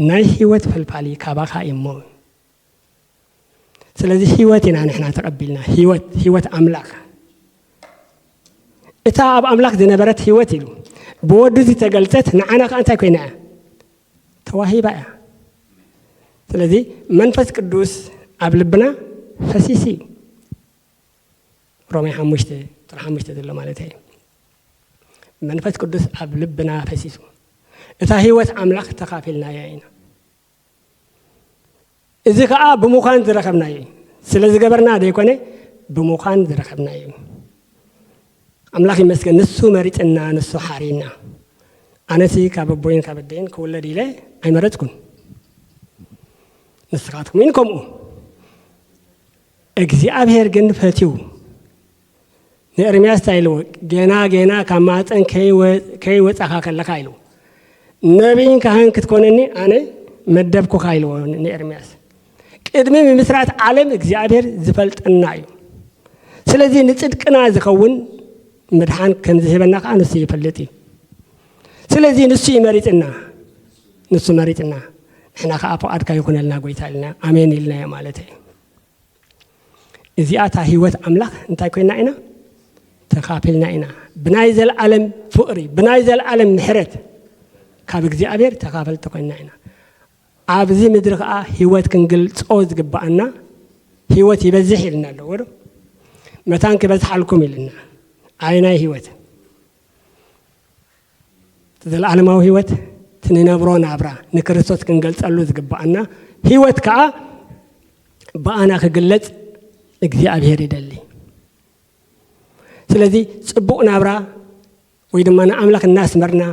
ናይ ህይወት ፈልፋሊ ካባኻ እሞ ስለዚ ህይወት ኢና ንሕና ተቐቢልና። ህይወት ህይወት ኣምላኽ እታ ኣብ ኣምላኽ ዝነበረት ህይወት ኢሉ ብወዱ ዝተገልጸት ንዓና ከዓ እንታይ ኮይና እያ? ተዋሂባ እያ። ስለዚ መንፈስ ቅዱስ ኣብ ልብና ፈሲሲ እዩ። ሮሜ ሓሙሽተ ጥሪ ሓሙሽተ ዘሎ ማለት እዩ። መንፈስ ቅዱስ ኣብ ልብና ፈሲሱ እታ ህይወት ኣምላኽ ተኻፊልናያ ኢና። እዚ ከዓ ብምዃን ዝረኸብናዮ እዩ። ስለ ዝገበርና ዘይኮነ ብምዃን ዝረኸብናዮ እዩ። ኣምላኽ ይመስገን፣ ንሱ መሪፅና፣ ንሱ ሓሪና። ኣነሲ ካብ ኣቦይን ካብ ኣደይን ክውለድ ኢለ ኣይመረፅኩን። ንስኻትኩም እውን ከምኡ። እግዚኣብሔር ግን ፈትዩ ንኤርምያስ እንታይ ኢልዎ? ገና ገና ካብ ማፀን ከይወፃኻ ከለኻ ኢልዎ። ነቢይን ካህን ክትኮነኒ ኣነ መደብኩኻ ኢልዎ ንኤርምያስ። ቅድሚ ምምስራት ዓለም እግዚኣብሔር ዝፈልጠና እዩ። ስለዚ ንጽድቅና ዝኸውን ምድሓን ከም ዝህበና ከዓ ንሱ ይፈልጥ እዩ። ስለዚ ንሱ እዩ መሪጽና፣ ንሱ መሪጽና። ንሕና ከዓ ፍቓድካ ይኹነልና ጎይታ ኢልና ኣሜን ኢልናዮ ማለት እዩ። እዚኣ እታ ህይወት ኣምላኽ እንታይ ኮይና ኢና? ተኻፊልና ኢና። ብናይ ዘለዓለም ፍቕሪ፣ ብናይ ዘለዓለም ምሕረት ካብ እግዚኣብሔር ተኻፈልቲ ኮይና ኢና። ኣብዚ ምድሪ ከዓ ህይወት ክንገልጾ ዝግባኣና፣ ህይወት ይበዝሕ ኢልና ኣለዎ ዶ? መታን ክበዝሓልኩም ኢልና። ኣየናይ ህይወት? ዘለዓለማዊ ህይወት፣ እቲ ንነብሮ ናብራ ንክርስቶስ ክንገልጸሉ ዝግባኣና ህይወት ከዓ ብኣና ክግለጽ እግዚኣብሔር ይደሊ። ስለዚ ጽቡቕ ናብራ ወይ ድማ ንኣምላኽ እናስመርና፣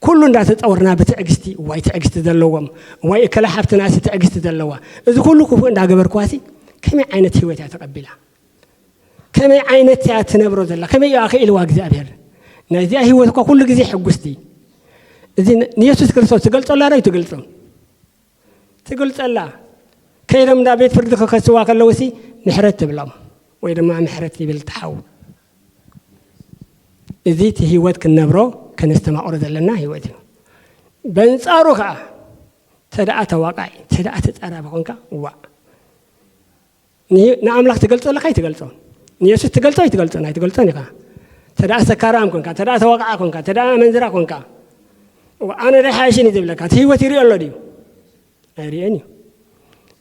ኩሉ እንዳተጸወርና ብትዕግስቲ፣ ዋይ ትዕግስቲ ዘለዎም፣ ዋይ እከለ ሓፍትናሲ ትዕግስቲ ዘለዋ፣ እዚ ኩሉ ክፉእ እንዳገበርኳሲ ከመይ ዓይነት ህይወት እያ ተቐቢላ? ከመይ ዓይነት እያ ትነብሮ ዘላ? ከመይ እዩ ኣኽኢልዋ እግዚኣብሔር? ናይዚኣ ህይወት እኳ ኩሉ ግዜ ሕጉስቲ። እዚ ን-፣ ንየሱስ ክርስቶስ ትገልጾ ኣላ ዶ ኣይትገልጾን? ትገልጸላ። ከይዶም እንዳ ቤት ፍርዲ ክኸስዋ ከለውሲ ምሕረት ትብሎም ወይ ድማ ምሕረት ይብል ትሓው። እዚ እቲ ህይወት ክንነብሮ ከነስተማቕሮ ዘለና ህይወት እዩ። በንጻሩ ከዓ ተደኣ ተዋቃዒ፣ ተደኣ ተጻራቢ ኮንካ፣ ዋዕ። ንህ-፣ ንኣምላኽ ትገልጾ ኣለካ ኣይትገልጾን? ንየሱስ ትገልጾ ኣይትገልጾን? ኣይትገልጾን ኢኻ። ተደኣ ሰካራም ኮንካ፣ ተደኣ ተዋቃዓ ኮንካ፣ ተደኣ መንዝራ ኮንካ፣ ዋ፣ ኣነ ዶ ሓይሽን እዩ ዝብለካ? እቲ ህይወት ይሪኦ ኣሎ ድዩ? ኣይሪኦን እዩ።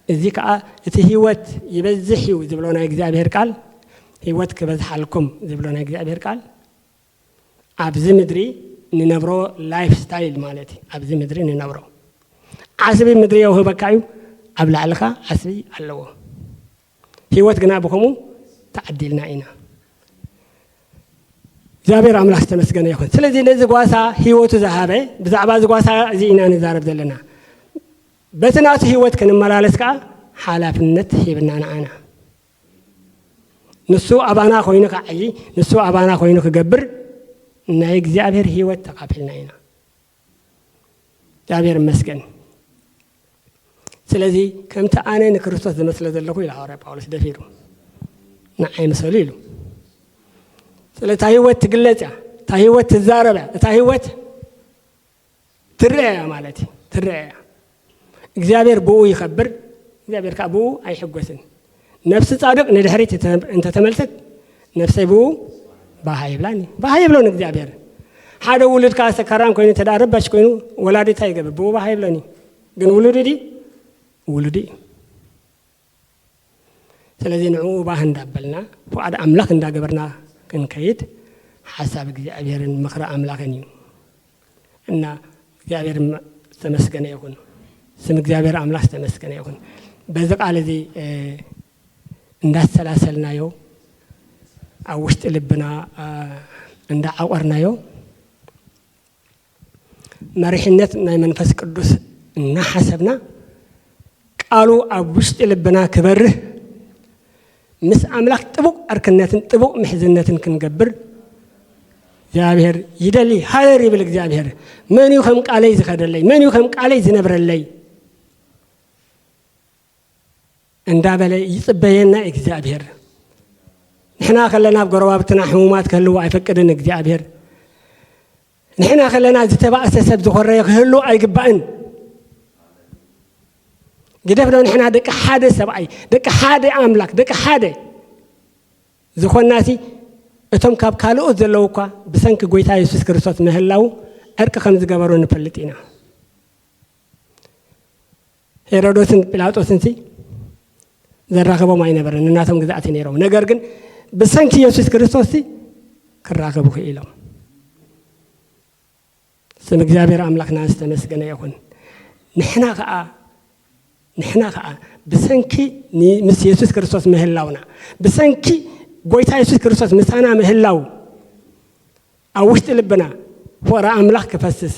እዚ ከዓ እቲ ህይወት ይበዝሕ እዩ ዝብሎ ናይ እግዚኣብሔር ቃል፣ ህይወት ክበዝሓልኩም ዝብሎ ናይ እግዚኣብሔር ቃል፣ ኣብዚ ምድሪ ንነብሮ ላይፍ ስታይል ማለት እዩ። ኣብዚ ምድሪ ንነብሮ ዓስቢ ምድሪ የውህበካ እዩ፣ ኣብ ላዕልኻ ዓስቢ ኣለዎ። ህይወት ግና ብኸምኡ ተዓዲልና ኢና። እግዚኣብሔር ኣምላኽ ዝተመስገነ ይኹን። ስለዚ ነዚ ጓሳ ህይወቱ ዝሃበ፣ ብዛዕባ እዚ ጓሳ እዚ ኢና ንዛረብ ዘለና። በቲ ናቱ ህይወት ክንመላለስ ከዓ ሓላፍነት ሂብና ንዓና። ንሱ ኣባና ኮይኑ ክዓዪ፣ ንሱ ኣባና ኮይኑ ክገብር ናይ እግዚኣብሔር ህይወት ተኻፊልና ኢና። እግዚኣብሔር ይመስገን። ስለዚ ከምቲ ኣነ ንክርስቶስ ዝመስሎ ዘለኹ ኢሉ ሃዋርያ ጳውሎስ ደፊሩ ንዓይ ምሰሉ ኢሉ። ስለ እታ ህይወት ትግለጽ እያ፣ እታ ህይወት ትዛረብ እያ፣ እታ ህይወት ትርአ እያ ማለት እዩ። ትርአ እያ። እግዚኣብሔር ብኡ ይኸብር፣ እግዚኣብሔር ከዓ ብኡ ኣይሕጎስን። ነፍሲ ጻድቕ ንድሕሪት እንተ-፣ እንተተመልሰት ነፍሰይ ብኡ ባህ ኣይብላን እዩ። ባህ ኣይብሎን እግዚኣብሔር። ሓደ ውሉድካ ሰካራም ኮይኑ እንተ ደኣ ረባሽ ኮይኑ ወላዲታ ይገብር፣ ብኡ ባህ ኣይብሎን እዩ። ግን ውሉድ ድዩ? ውሉድ እዩ። ስለዚ ንዕኡ ባህ እንዳበልና ፍቓድ ኣምላኽ እንዳገበርና ክንከይድ ሓሳብ እግዚኣብሔርን ምኽሪ ኣምላኽን እዩ። እና እግዚኣብሔር ም-፣ ዝተመስገነ ይኹን። ስም እግዚኣብሔር ኣምላኽ ዝተመስገነ ይኹን። በዚ ቃል እዚ፣ እ፣ እንዳሰላሰልናዮ፣ ኣብ ውሽጢ ልብና፣ እ፣ እንዳዓቖርናዮ፣ መሪሕነት ናይ መንፈስ ቅዱስ እናሓሰብና፣ ቃሉ ኣብ ውሽጢ ልብና ክበርህ፣ ምስ ኣምላኽ ጥቡቕ ዕርክነትን ጥቡቕ ምሕዝነትን ክንገብር እግዚኣብሔር ይደሊ። ሃለር ይብል እግዚኣብሔር። መን እዩ ከም ቃለይ ዝኸደለይ? መን እዩ ከም ቃለይ ዝነብረለይ? እንዳበለ ይጽበየና እግዚኣብሔር። ንሕና ከለና ኣብ ጎረባብትና ሕሙማት ክህልዉ ኣይፈቅድን እግዚኣብሔር። ንሕና ከለና ዝተባእሰ ሰብ ዝኾረየ ክህሉ ኣይግባእን። ግደፍ ዶ ንሕና ደቂ ሓደ ሰብኣይ፣ ደቂ ሓደ ኣምላኽ፣ ደቂ ሓደ ዝኾንናሲ፣ እቶም ካብ ካልኦት ዘለዉ እኳ ብሰንኪ ጎይታ የሱስ ክርስቶስ ምህላዉ ዕርቂ ከም ዝገበሩ ንፈልጥ ኢና። ሄሮዶስን ጲላጦስንሲ ዘራኽቦም ኣይነበረን፣ ንናቶም ግዛእቲ ነይሮም። ነገር ግን ብሰንኪ የሱስ ክርስቶስሲ ክራኸቡ ክኢሎም። ስም እግዚኣብሔር ኣምላኽና ዝተመስገነ ይኹን። ንሕና ኸዓ፣ ንሕና ኸዓ ብሰንኪ ን-፣ ምስ የሱስ ክርስቶስ ምህላውና፣ ብሰንኪ ጎይታ የሱስ ክርስቶስ ምሳና ምህላው፣ ኣብ ውሽጢ ልብና ፍቕሪ ኣምላኽ ክፈስስ፣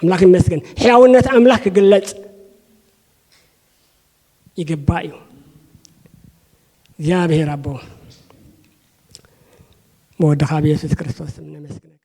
ኣምላኽ ይመስገን፣ ሕያውነት ኣምላኽ ክግለጽ ይግባእ እዩ። እግዚኣብሔር ኣቦ፣ ብወድኻ ብየሱስ ክርስቶስ ስም ነመስግነካ።